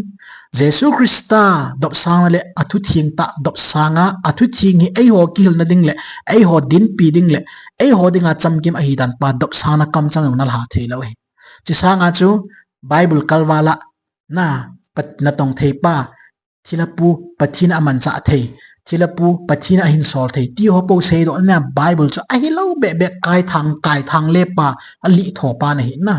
Jesu Christa dopsang na le athutheng tah dopsang a, athutheng hi eiho kihilna ding le, eiho dinpi ding le, eiho dinga chamkim ahi dan pa dopsang na kamchang jong na lha thei lou ahi. Chu sanga chu Bible kalval a na, Pat-, na tong thei pa, thilha pu Pathen a manchah thei, thilha pu Pathen a hinsol thei, ti ho pou seidoh na Bible chu ahi lou beh beh kaithang, kaithang le pa, alih tho pa na hi na.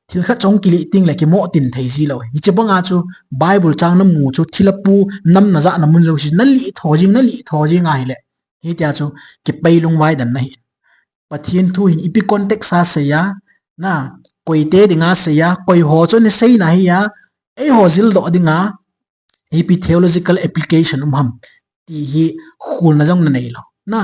Thil khat chu kilih ting le kimo tin thei ji lou. Hiche banga chu Bible chang na mu chu thilha pu nam na jah na mun jouse na lih tho jing, na lih tho jing ahile. Hitia chu kipei lungvai dan na hi. Pathen thu hin ipi context a sei a, na, koite dinga sei a, koi ho chu na seina hi a, eiho jildoh dinga, ipi theological application um ham, ti hi kholna jong na nei lou. Na,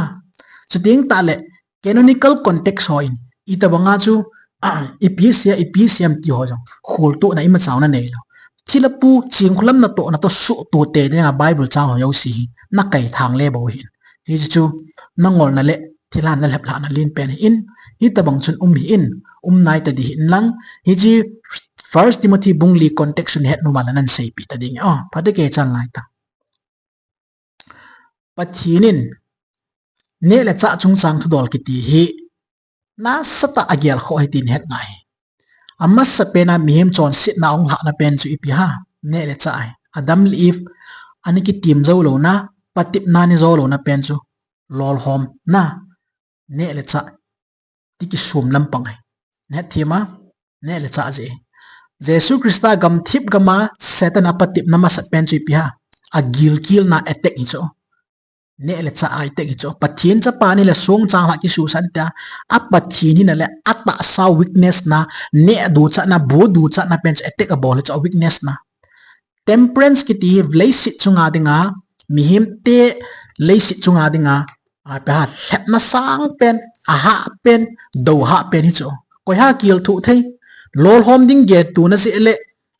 chuteng tah le, canonical context ho in, itobanga chu, ah, ipi sei a, ipi sei ham ti ho jong, kholtohna imacha na nei lou. Thilha pu, chingkhulam natoh, natoh suhtoh te dinga Bible chang ho jouse hi, na kaithang le bou hi. Hichu, na ngolna le, thilha na lhep lhah na len pen hi in, hitobang chun um hi in, um nai ta ding hi in lang, hiche First Timothy bung li context chun het nom a le nan seipi ta ding. O, phatecha ngai tan. Pathen in neh le chah chungchang thudol kiti hi nasatah a gelkhoh ahi tin het ngai. Amasapen a mihem chonsetna ahung lhahna pen chu ipi ham, neh le chah ahi. Adam le Eve ana kitem jou louna, patepna ana jo louna pen chu lolhomna, neh le chah ti kisum lampang ahi. Na het them a, neh le chah jeh. Jesu Christa gamthip gam a Satan a patepna masat pen chu ipi ham, agilkelna attack hi chu. Neh le chah a attack hi chu. Pathen chapa neh le songchang lhah kisuhsah tia, a Pathen hina le atahsa weakness na, neh duchatna, bu duchatna pen chu attack abol hi chu, a weakness na. Temperance kiti hi leiset chunga dinga, mihemte leiset chunga dinga, a, ipi ham, lhepna sang pen, ahah pen, dohah pen hi chu. Koi ham kil thuh thei, lolhom ding gel tuna jeh le,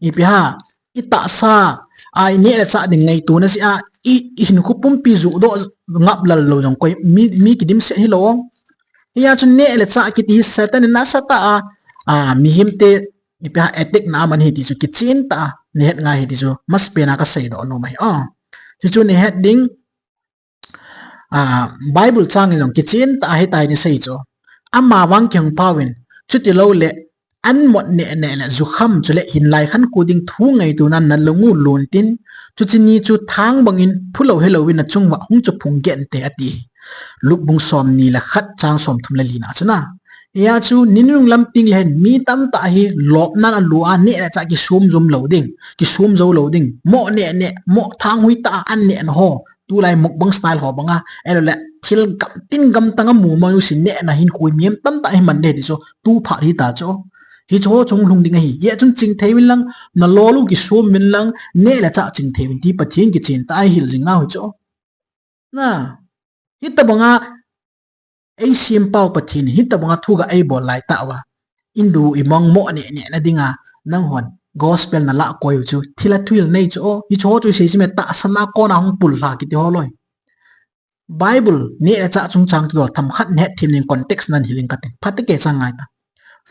ipi ham, itahsa, a, ineh le chah ding ngaituna jeh a, i, ihinkho pumpi juhdoh ngap lal lou jong koi mi, mi kidimset hilou ong. Hia chu neh le chah kiti hi Satan in nasatah a, a, mihemte, ipi ham, attack na aman hi ti chu kichen tah a na het ngai ahi ti chu masapen a kaseidoh nom ahi. O, hichu na het ding, a, Bible chang in jong kichen tah a hitia ana sei chu. Amavang kihung pau in, chuti lou le, an mot neh neh le jukham chule hinlai khankho ding thu ngaituna na lung u lon tin, chuche ni chu thang bangin phulou helou in na chung uva hung chu phung geh inte ati. Luke bung somni le khat chang somthum le li na chu na. Hia chu ni nunung lam teng le hin mi tamtah hi lopna a lu a, neh le chah kisum jom lou ding, kisum jou lou ding. Moh neh neh, moh thanghoi tah a an neh na ho. Tulai mukbang style ho banga, ahilou le thil gamtin gamtang a mu ma u sin nehna hinkho mihem tamtah hi man ding ti chu, tu phat hita chu. Hichu ho chung lhung ding ahi. Hia chun chingthei uvin lang, na lol u kisum uvin lang, neh le chah chingthei uvin ti Pathen kichen tah a hil jing nau hi chu. Na, hitobanga Eisempau Pathen in hitobanga thu ga eibol lai tah uva, induh imong mo neh neh na dinga, nanghon gospel nalah koi u chu thil a thuhil nei chu o. Hicheho chu isei chu me, tahsan a kona hung pullha kiti ho loi. Bible neh le chah chungchang kidol themkhat nahet them ding context nan hil in kati. Phatecha ngai ta.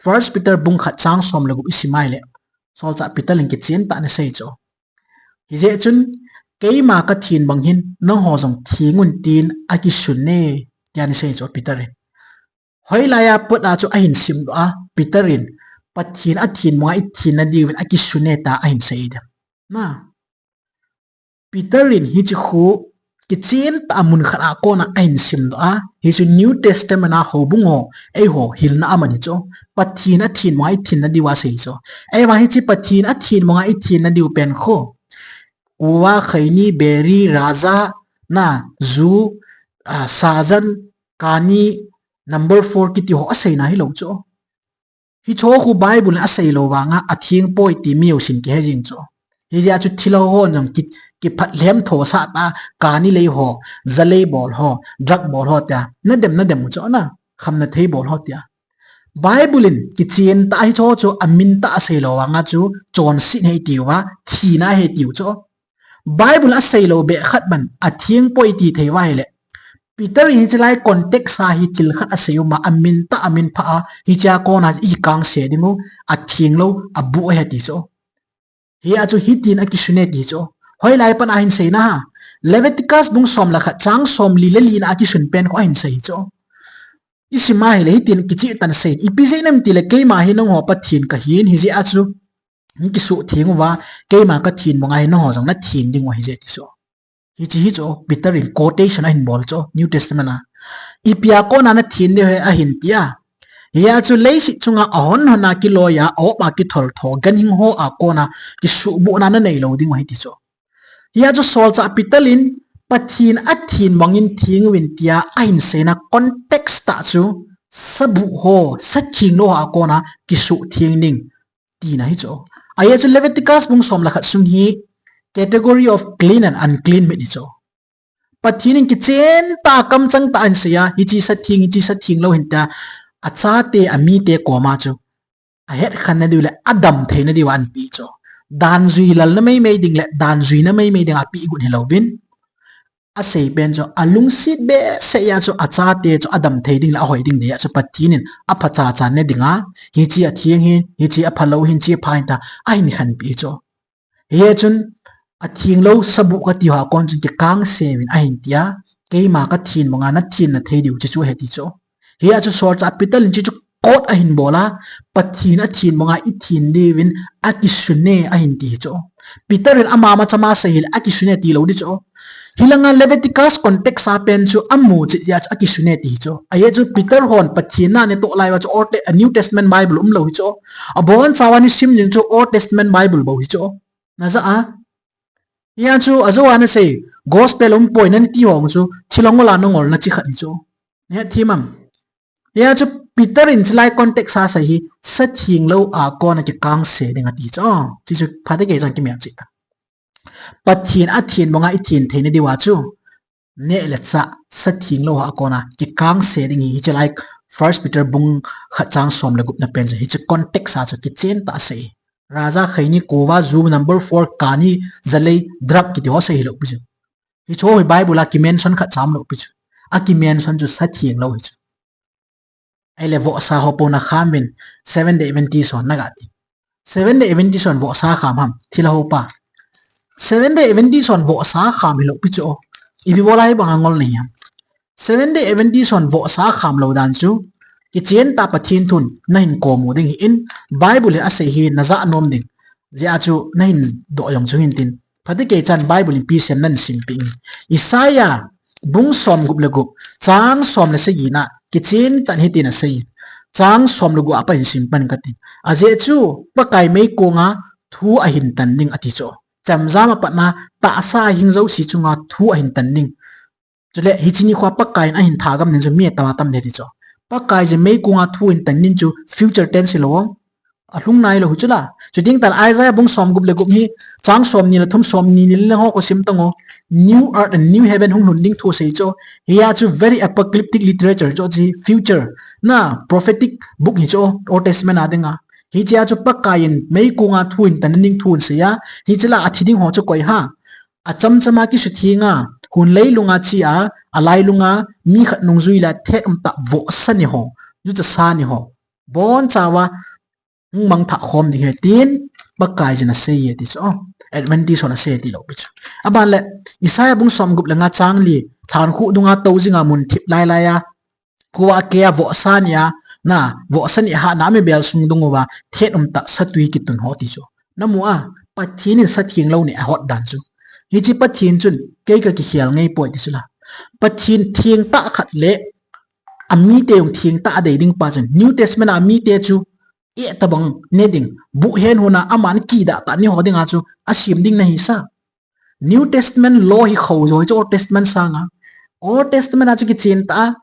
First Peter bung khat chang som le gup isim a ahile, solchah Peter in kichen tah in asei chu. Hijeh chun, keima kathen bang hin nangho jong theng un tin akisun e, tia asei chu Peter in. Hoilai a pat a chu ahin simdoh a, Peter in, Pathen athen banga ithen nadiuvin akisun e tia ahin sei ding. Na, Peter in hiche khu kichen tah a mun khat a kona ahin simdoh a, hichu New Testament a houbung ho, eiho hilna aman hi chu. Pathen athen banga ithen nadiu asei chu. Ahivang hiche Pathen athen banga ithen nadiu pen khu, kuva, khaini, beri, raja, na, ju, a, sajan, kani, number four kiti ho aseina hilou chu. Hicheho khu Bible in asei lou vanga atheng poi ti mi jousen kihe jing chu. Hijeh a chu thilha hon jong ki, kiphat lhem tho sah tah a, kani lei ho, ja lei bol ho, drug bol ho tia, nadem nadem u chu na, khamna thei bol ho tia. Bible in kichen tah a hicheho chu amin tah a asei lou vanga chu chonset ahi tiu va, thina ahi tiu chu. Bible asei lou beh khat bang atheng poi iti thei uva ahile, Peter in hiche lai context a hi thil khat asei uma, amin tah, amin pha a, hichea kona ikangse ding u, atheng lou, abuh ahi ti chu. Hia chu hitin akisun e ti chu. Hoilai pat a ahin seina ham. Leviticus bung som le khat chang somli le li na a kisun pen khu ahin sei chu. Isim a ahile hitin kicheh tah in asei. Ipi jeh inem itile keima hi nangho Pathen kahin, hijeh a chu nakisuhtheng uva, keima kathen banga hi nangho jong nathen ding u ahi jeh ti chu. Hiche hi chu, Peter in quotation ahin bol chu, New Testament a. Ipia kona nathen diu ham ahin tia. Hia chu leiset chunga ahon hon a kiloi a, a-op a kithol tho, ganhing ho a kona kisuhbuhna nanei lou ding u ahi ti chu. Hia chu solchah Peter in, Pathen athen bangin theng uvin tia ahin seina context tah chu, sabuh ho, satheng lou ho a kona kisuhtheng ding, tina hi chu. Ahia chu Leviticus bung som le khat sung hi category of clean and unclean meat hi chu. Pathen in kichen tah a kamchang tah a ahin sei a, hiche satheng, hiche satheng lou ahin tia, achate, amite koma chu ahetkhen nadiu le adam theina diu a ahin peh chu. Dan jui lalna meimei ding le dan juina meimei ding a peh got hilouvin, asei pen chu alungset behseh a chu achate chu adam thei ding le ahoi ding dia chu Pathen in aphacha cha ne dinga, hiche atheng ahin, hiche aphalou ahin, hiche apha ahin tia ahin khenpeh chu. Hia chun, atheng lou sabuh kati ho a kon chun kikangse uvin ahin tia, keima kathen banga nathen nathei diu chu chu ahi ti chu. Hia chu solchah Peter in hiche chu quote ahin bol a, Pathen athen banga ithen diuvin akisun e ahin ti hi chu. Peter in ama machama asei hile akisun e ti lou di chu. Hilanga Leviticus context a pen chu amu chet jeh a chu akisun e ti hi chu. Ahia chu Peter hon Pathen na atoh lai uva chu Old Te-, New Testament Bible umlou hi chu. Abonchauva nasim jing chu Old Testament Bible bou hi chu. Najah a. Hia chu ajou a nasei, gospel umpoi nati ho chu, thilha ngol a nangolna chi khat hi chu. Nahethem am. Hia chu Peter in hiche lai context a asei hi, satheng lou a kona kikangse ding ati chu. Hiche chu phatecha kimel cheh ta. Pathen athen banga ithen theina diu a chu, neh le chah, satheng lou ho a kona kikangse ding hi, hiche lai First Peter bung khat chang som le gupna pen chu, hiche context a chu kichen tah a asei. Raja, khaini, kuva, ju, number four, kani, jalei, drug kiti ho asei hilou pi chu. Hicheho hi Bible a kimention khat cha umlou pi chu. Akimention chu satheng lou hi chu. Ahile vohsa ho pou nakham uvin, Seventh Day Adventist hon naga ti. Seventh Day Adventist hon vohsa kham ham, thilha ho pa. Seventh Day Adventist hon vohsa kham hilou pi chu. Ipi bol a hibanga ngol nahi ham. Seventh Day Adventist hon vohsa kham lou dan chu, kichen tah a Pathen thun nahin kom u ding ahin, Bible in asei hi najah nom ding. Jeh a chu nahin doh jong chu hintin. Phatecha chan Bible in ipi asei ham nahin simpeh inge. Isaiah bung som gup le gup, chang som le sagi na, kichen tah in hitin asei. Chang som le gup a pat hin sim pan kati. Ajeh chu, Pakai meikong a thu ahin tan ding ati chu. Chemjam a pat na, tahsa a hing jouse chunga thu ahin tan ding. Chule, hiche nikho a Pakai in ahin thagam ding chu mi atama tam ding ati chu. Pakai jeh meikong a thu ahin tan ding chu future tense hilou. Alhung nailou hi chu la. Chuteng tah le Isaiah bung somgup le gup hi, chang somni le thum, somni ni le nga ho khu sim tang o. New earth and new heaven hung lhun ding thu asei chu. Hia chu very apocalyptic literature chu, chu future na prophetic book hi chu, Old Testament a dinga. Hichea chu Pakaiyin meikong a thu hin tan ding thu asei a. Hiche la athi ding ho chu koi ham? Achamchama kisutheng a, hun leilunga che a, alailunga mi khat nungjui le thet umtah vohsa ni ho, juchasa ni ho, bonchauva hung mangthah khom ding ahi tin Pakaiyin asei e ti chu. Adventist hon asei tilou pi chu. Aban le Isaiah bung somgup le nga chang li, lhankhuh dunga tou jinga mun thip lailai a, kua kei a vohsa ni a, na, vohsa ni a hatna mi bel sung dung uva, thet umtah satui kitun ho ti chu. Namu a, Pathen in satheng lou neh ahot dan chu. Hiche Pathen chun, kei kakikhel ngei poi ti chu la. Pathen thengtah khat le, amite jong thengtah adei ding pa chun. New Testament a amite chu, eh tabang ne ding. Buh hen hon a aman kidah tah ni ho dinga chu, asem ding nahi sa. New Testament law hi khojo hi chu Old Testament sanga. Old Testament a chu kichen tah a,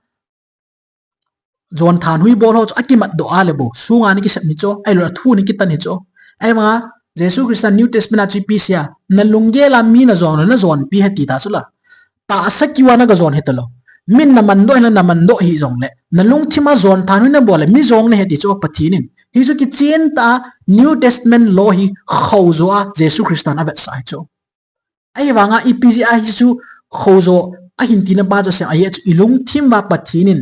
jon thanhoi bol ho chu akimat doh a le bou. Sunga ni kisem hi chu, ahilou le athu ni kitan hi chu. Ahivanga, Jesu Christa New Testament a chu ipi asei a, nalunggel a mi najon le najonpi ahi ti ta chu la. Tahsa kiu a nagajon hita lou. Min naman doh hile naman doh hih jongle, nalungthim a jon thanhoi nabol le mi jong nahi ti chu Pathen in. Hichu kichen tah a New Testament law hi khojo a Jesu Christa in avetsah hi chu. Ahivanga ipi jeh a hichu khojo ahin tina pa chu asei em, ajeh chu ilungthim uva Pathen in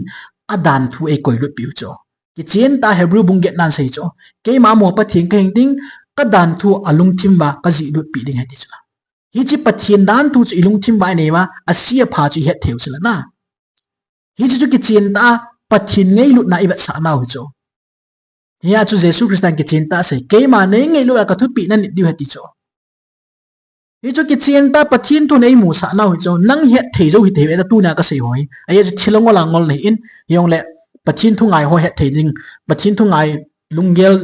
adan thu eikoilut piu chu. Kichen tah a Hebrew bung get nan asei chu. Keima amaho Pathen kahi ding, kadan thu alungthim uva kajihlut pi ding ahi ti chu. Hiche Pathen dan thu chu ilungthim uva inei uva, ase apha chu ihet thei u chu la na. Hiche chu kichen tah a Pathen ngailutna ivetsah nau hi chu. Hia chu Jesu Christa in kichen tah a asei, keima neingailut a kathupeh nanit diu ahi ti chu. Hichu kichen tah a Pathen thu in eimusah nau hi chu, nang het thei jou hithei ve ta tunia kasei ho hi. Ajeh chu thil angol angol nahi in, hijongle Pathen thu ngai ho het thei ding, Pathen thu ngai lunggel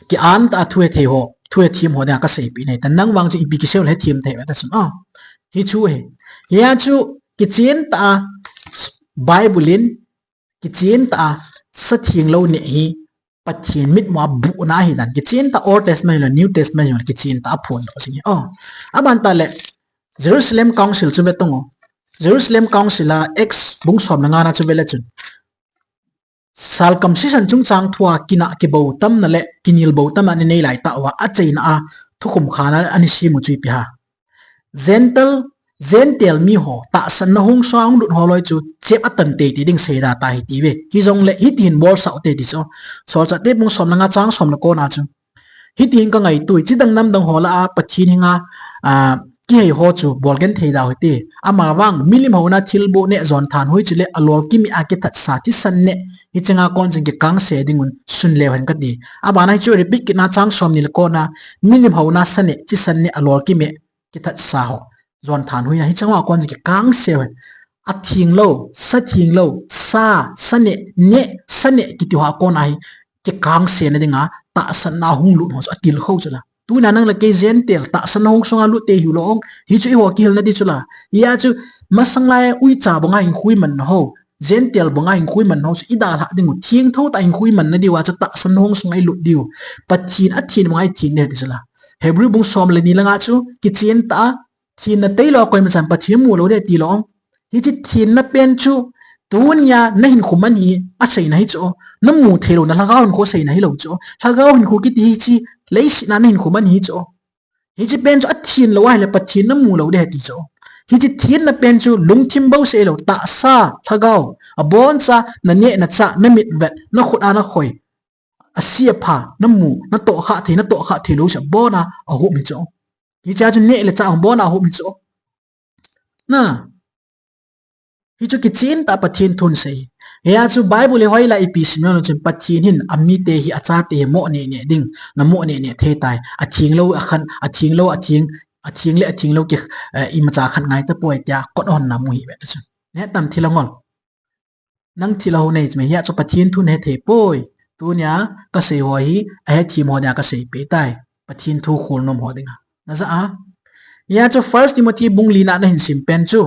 ki-an tah a thu hethei ho, thu hethem ho dinga kaseipeh nahi ta, nang vang chu ipi kisei le hethem thei ve ta chun a. Hichu ahi. Hia chu kichen tah a Bible in, kichen tah a satheng lou neh hi Pathen mitmu a buhna ahi dan. Kichen tah a Old Testament le New Testament le kichen tah a aphondoh jing ahi. Aban tah le Jerusalem Council chu ve tang o. Jerusalem Council a Acts bung som le nga na chu ve le chun, circumcision chungchang thua kinah kibou tamna le kinel bou tamna ana nei lai tah uva, achaina a thukhum khana ana sem u chu ipi ham? Gentile, Gentile miho, tahsanna hung sunga hung lut ho loi chu chep atan teitei ding seida ta ahi ti ve. Hijongle hiti hin bolsah u te ti chu. Solchahte bung som le nga chang som le ko na chu. Hiti hin kangaito e, chidang namdang ho lah a Pathen henga, a, kihei ho chu bolgenthei da u hite. Amavang, milim houna thilboh neh jon thanhoi chule alolkim a kithatsa thisan neh, hiche nga kon chun kikangse dingun sun leu hen kati. Abana hichu repeat kit na chang som ni le ko na, milim houna sa neh, thisan neh, alolkim kithatsa ho jon thanhoi na, hiche nga kon chun kikangse hen. Atheng lou, satheng lou, sa, sa neh, neh, sa neh kiti ho a kon ahi. Kikangse na dinga tahsanna hung lut ho chu atilkhou chu la. Tuna nang le kei Gentile tahsanna hung sunga lut te hiu lou ong. Hichu eiho kihilna di chu la. Hia chu masang lai uicha banga hinkho imanna ho, Gentile banga hinkho imanna ho chu idalhah ding u, thengtho tah a hinkho imanna diu a chu tahsanna hung sunga ilut diu. Pathen athen banga ithen ding ahi ti chu la. Hebrew bung som le ni le nga chu kichen tah a, thenna tailou a koima chan Pathen mu lou ding ahi ti lou ong. Hiche thenna pen chu, tunia nahinkho man hi aseina hi chu, namu theilou na lhagao hinkho seina hilou chu, lhagao hinkho kiti hiche, leiset a nahinkho man hi chu. Hiche pen chu athen lou ahile Pathen namu lou ding ahi ti chu. Hiche thenna pen chu lungthim bouseh hilou, tahsa, lhagao, aboncha, naneh nachah, namitvet, nakhut a nakhoi, ase apha, namu, natohkhah thei, natohkhah theilou chu abona ahom hi chu. Hichea chu neh le chah abona ahom hi chu. Na. Hichu kichen tah a Pathen thun sei. Hia chu Bible hi hoilai ipi sim leu chun Pathen hin amite hi, achate hi moh neh neh ding, namoh neh neh thei tai. Atheng lou akhan, atheng lou, atheng, atheng le atheng lou ki, eh, imacha khat ngai tapoi tia kot hon namu hi ve ta chun. Neh tam thil angol. Nang thil ahou nei chu me hia chu Pathen thu nahethei poi. Tunia kasei ho hi, ahethem ho dinga kaseipeh tai. Pathen thu kholnom ho dinga. Naja a. Hia chu First Timothy bung li na nahin sim pen chu.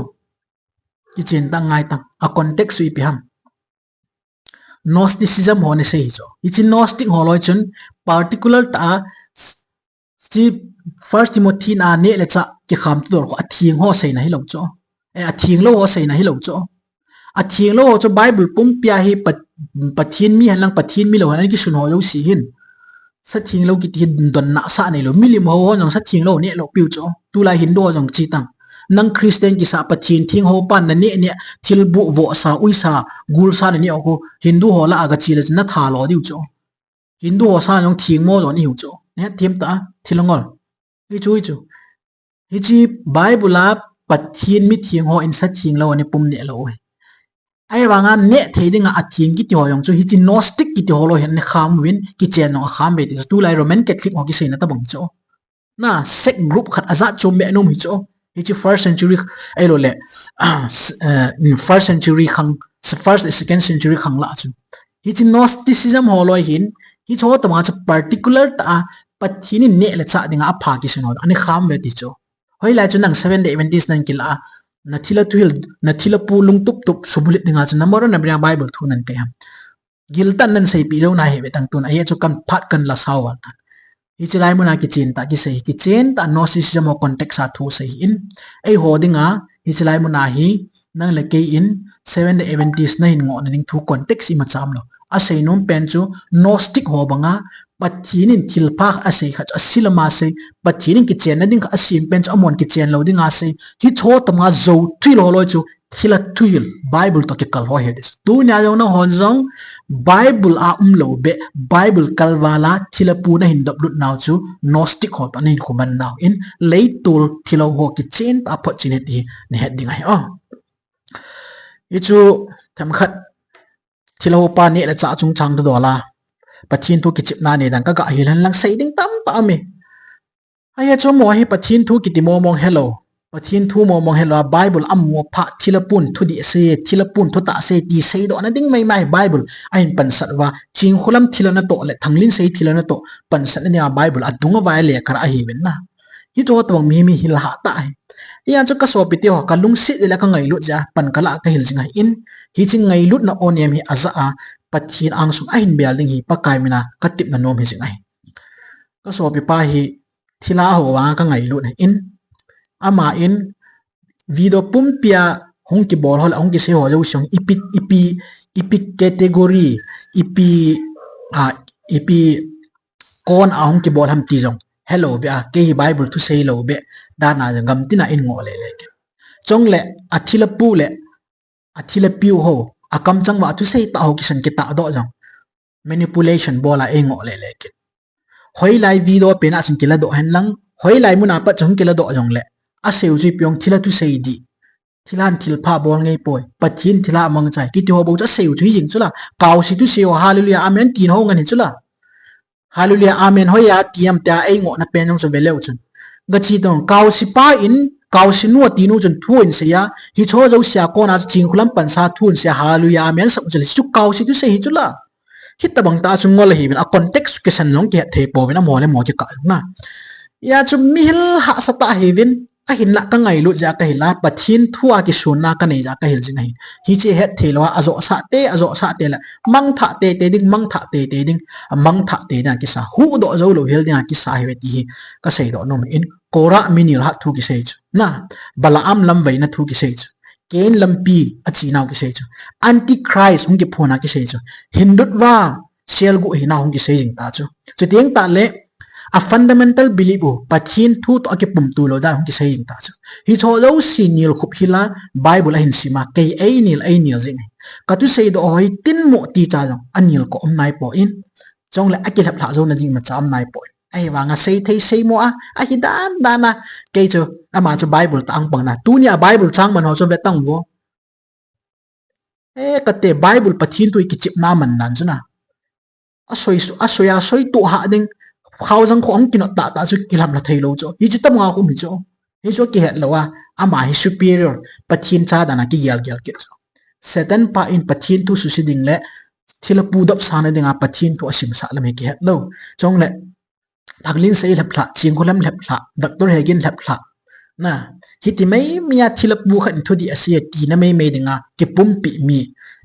Kichen tah a ngai tang. A context chu ipi ham? Gnosticism ho nasei hi chu. Hiche Gnostic ho loi chun particular tah a, hiche First Timothy na neh le chah kikham tu dol kho atheng ho seina hilou chu. Eh, atheng lou ho seina hilou chu. Atheng lou ho chu Bible pumpia hi Pa-, Pathen mi hen lang Pathen mi lou hen lang kisun ho jouse hin. Sa theng lou kiti hi donna sa neilou. Milim ho ho jong sa theng lou neh lou piu chu. Tulai Hindu ho jong chi tang. Nang Christian kisa Pathen theng ho pa naneh neh thil bu vohsa, uisa, gulsa naneh ho Hindu ho lah a gache le chu natha lo diu chu. Hindu ho sa jong theng mo jong ihiu chu. Nahet them tah a, thil ngol. Hichu, hichu. Hiche Bible a Pathen mi theng ho in sa theng lou ana pum neh lou u hi. Ahivanga neh thei dinga atheng kiti ho jong chu hiche Gnostic kiti ho loi hin ana kham uvin, kichen jong akham ve ti chu tulai Roman Catholic ho kiseina tabang chu. Na sect group khat ajat chom be nom hi chu. Hiche first century, ahilou le, ah, s-, eh, first century khang, s-, first, second century khang lah chu. Hiche Gnosticism ho loi hin, hiche ho tabang chu particular tah a Pathen in neh le chah dinga apha kisun ho ana kham ve ti chu. Hoilai chu nang Seventh Day Adventist nang kilah a, nathil a thuhil, nathil a pu lungtup tup subulhit dinga chu namaro nabria Bible thu nan kai ham. Giltan nan seipeh jou nahi ve tang tun, ahi chu kan phat kan la sao val tan. Hiche lai muna kichen tah kisei, kichen tah Gnosticism ho context a thu sei hin. Eiho dinga, hiche lai muna hi, nang le kei in, Seventh Day Adventist nahin ngohna ding thu context ima cham lou. Asei nom pen chu, Gnostic ho banga, Pathen in thilpha asei khat chu, ase lama sei, Pathen in kichenna ding khat asem pen chu, amahon kichen lou dinga sei, hiche ho tabanga jou thuhil ho loi chu, thil a thuhil, Bible toh kikal ho hi ti chu. Tunia jong nahon jong, Bible a umlou beh, Bible kalval a, thil a pu nahin doplut nau chu, Gnostic ho toh nahin khuman nau in, leitol thilou ho kichen tah a photchen ahi ti hi, nahet ding ahi. Oh. Hichu, themkhat, thilou pa neh le chah chungchang thu dol a, Pathen thu kichepna nei dan kaga hil hen lang sei ding tamtah aume. Ahi chu mo hi Pathen thu kiti momong helou. Pathen thu momong helou a Bible a mu a pha thil a pun thudih sei, thil a pun thutah sei ti seidohna ding maimai Bible ahin pansat uva. Chingkhulam thil a natoh le Thanglinsei thil a natoh pansatna dinga Bible adung uva lekha ahi uvin na. Hichu tabang mi, mi hil hah tah ahi. Hia chu kasopi teho kalungset le kangailut jeh a pan kalah kahil jing ahin. Hiche ngailutna onem hi ajah a Pathen angsung ahin bel ding hi Pakai mina katepna nom hi jing ahi. Kasopi pa hi thilha ho vanga kangailut ahin. Ama in video pumpia hung kibol ho le hung kisei ho jouse jong ipi, ipi, ipi category, ipi, ah, ipi kon a hung kibol ham ti jong helou beh a, kei hi Bible thu seilou beh dan a jong gamtina in ngoh lele kit. Chule athil a pu le athil a piu ho, akamchang uva athusei tah ho kisan kitahdoh jong manipulation bol a ei ngoh lele kit. Hoilai video pen a chun kiladoh hen lang, hoilai mun a pat chun kiladoh jongle, asei u chu ipi jong thil a thusei dih, thilhan thilpha bol ngei poi, Pathen thilha mangchai kiti ho bou chu asei u chu hi jing chula, kaose thusei ho, hallelujah, amen, tin ho ngen hi chula. Hallelujah, amen, hoiya ti am tia ei ngohna pen jong chu veleu chun, gachi tong, kaose pa in, kaose nu ati nu chun thu ahin seiya, hiche ho jouse a kona chu Chingkhulam pansa thu ahin seiya, hallelujah, amen, sah u chule, chu kaose thusei hi chula. Hitabang tah chu ngol ahiuvin, a context kisan jong kihet thei pouvin, amo le amo kikah jong na. Hia chu mi hil hahsa tah ahiuvin, ahinlah kangailut jeh a kahil a, Pathen thu a kisonna kanei jeh a kahil jing ahi. Hiche het theilou a, ajohsah te, ajohsah te le, mangthah teitei ding, mangthah teitei ding, amangthah tei ding a kisa, huhdoh joulou hel ding a kisa ahiuve ti hi kaseidoh nom in, Korah mi nilhah thu kisei chu. Na, Balaam lamvaina thu kisei chu. Cain lampi achenau kisei chu. Antichrist hung kiphonna kisei chu. Hindutva selguh hinau hung kisei jing ta chu. Chuteng tahle, a fundamental belief u, Pathen thu toh akipumtu lou dan hung kisei jing ta chu. Hiche ho jouse nilkhup hila, Bible ahin sima, kei ei nil, ei nil jing ahi. Kathuseidoh ho hi tin mo ti cha jong, anilkoh um naipoi. Chule akilheplhah jouna ding imacha um naipoi. Ahivanga seithei seimo a, ahi dan dan a, kei chu, ama chu Bible tah a pang na. Tunia Bible chang man ho chu vetang vo. E, kate Bible Pathen thu kichepna man dan chu na. Asoi, asoi a soitoh hah ding, khaojang kho ahung kinot tahtah chu kilhamlha theilou chu. Hiche tabanga um hi chu. Hichu kihet lou a, ama hi superior, Pathen cha dan a kigelgel kit chu. Satan pa in Pathen thu suse ding le, thil a pu dopsahna dinga Pathen thu asimsah lam hi kihet lou. Chule, Thanglinsei lheplhah, Chingkhulam lheplhah, Doctor Hegin lheplhah, Na, hiti mai mai a thilha pu khat in thudih asei e tina mai mai dinga kipumpi mi.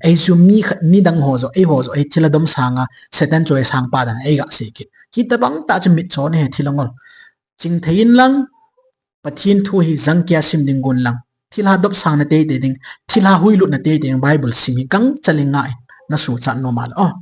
Ei chu mi khat, mi dang ho joh, ei ho joh, ei thilha dom sanga Satan chu ei sangpa dan ei ga sei kit. Hitabang tah chu mitcho nahi thilha ngol. Chingthei in lang, Pathen thu hi jangkia sim ding gon lang. Thilha dopsang na teitei ding, thilha huilut na teitei ding Bible sim hi gangchal in nga in na suchat nom a le. Oh,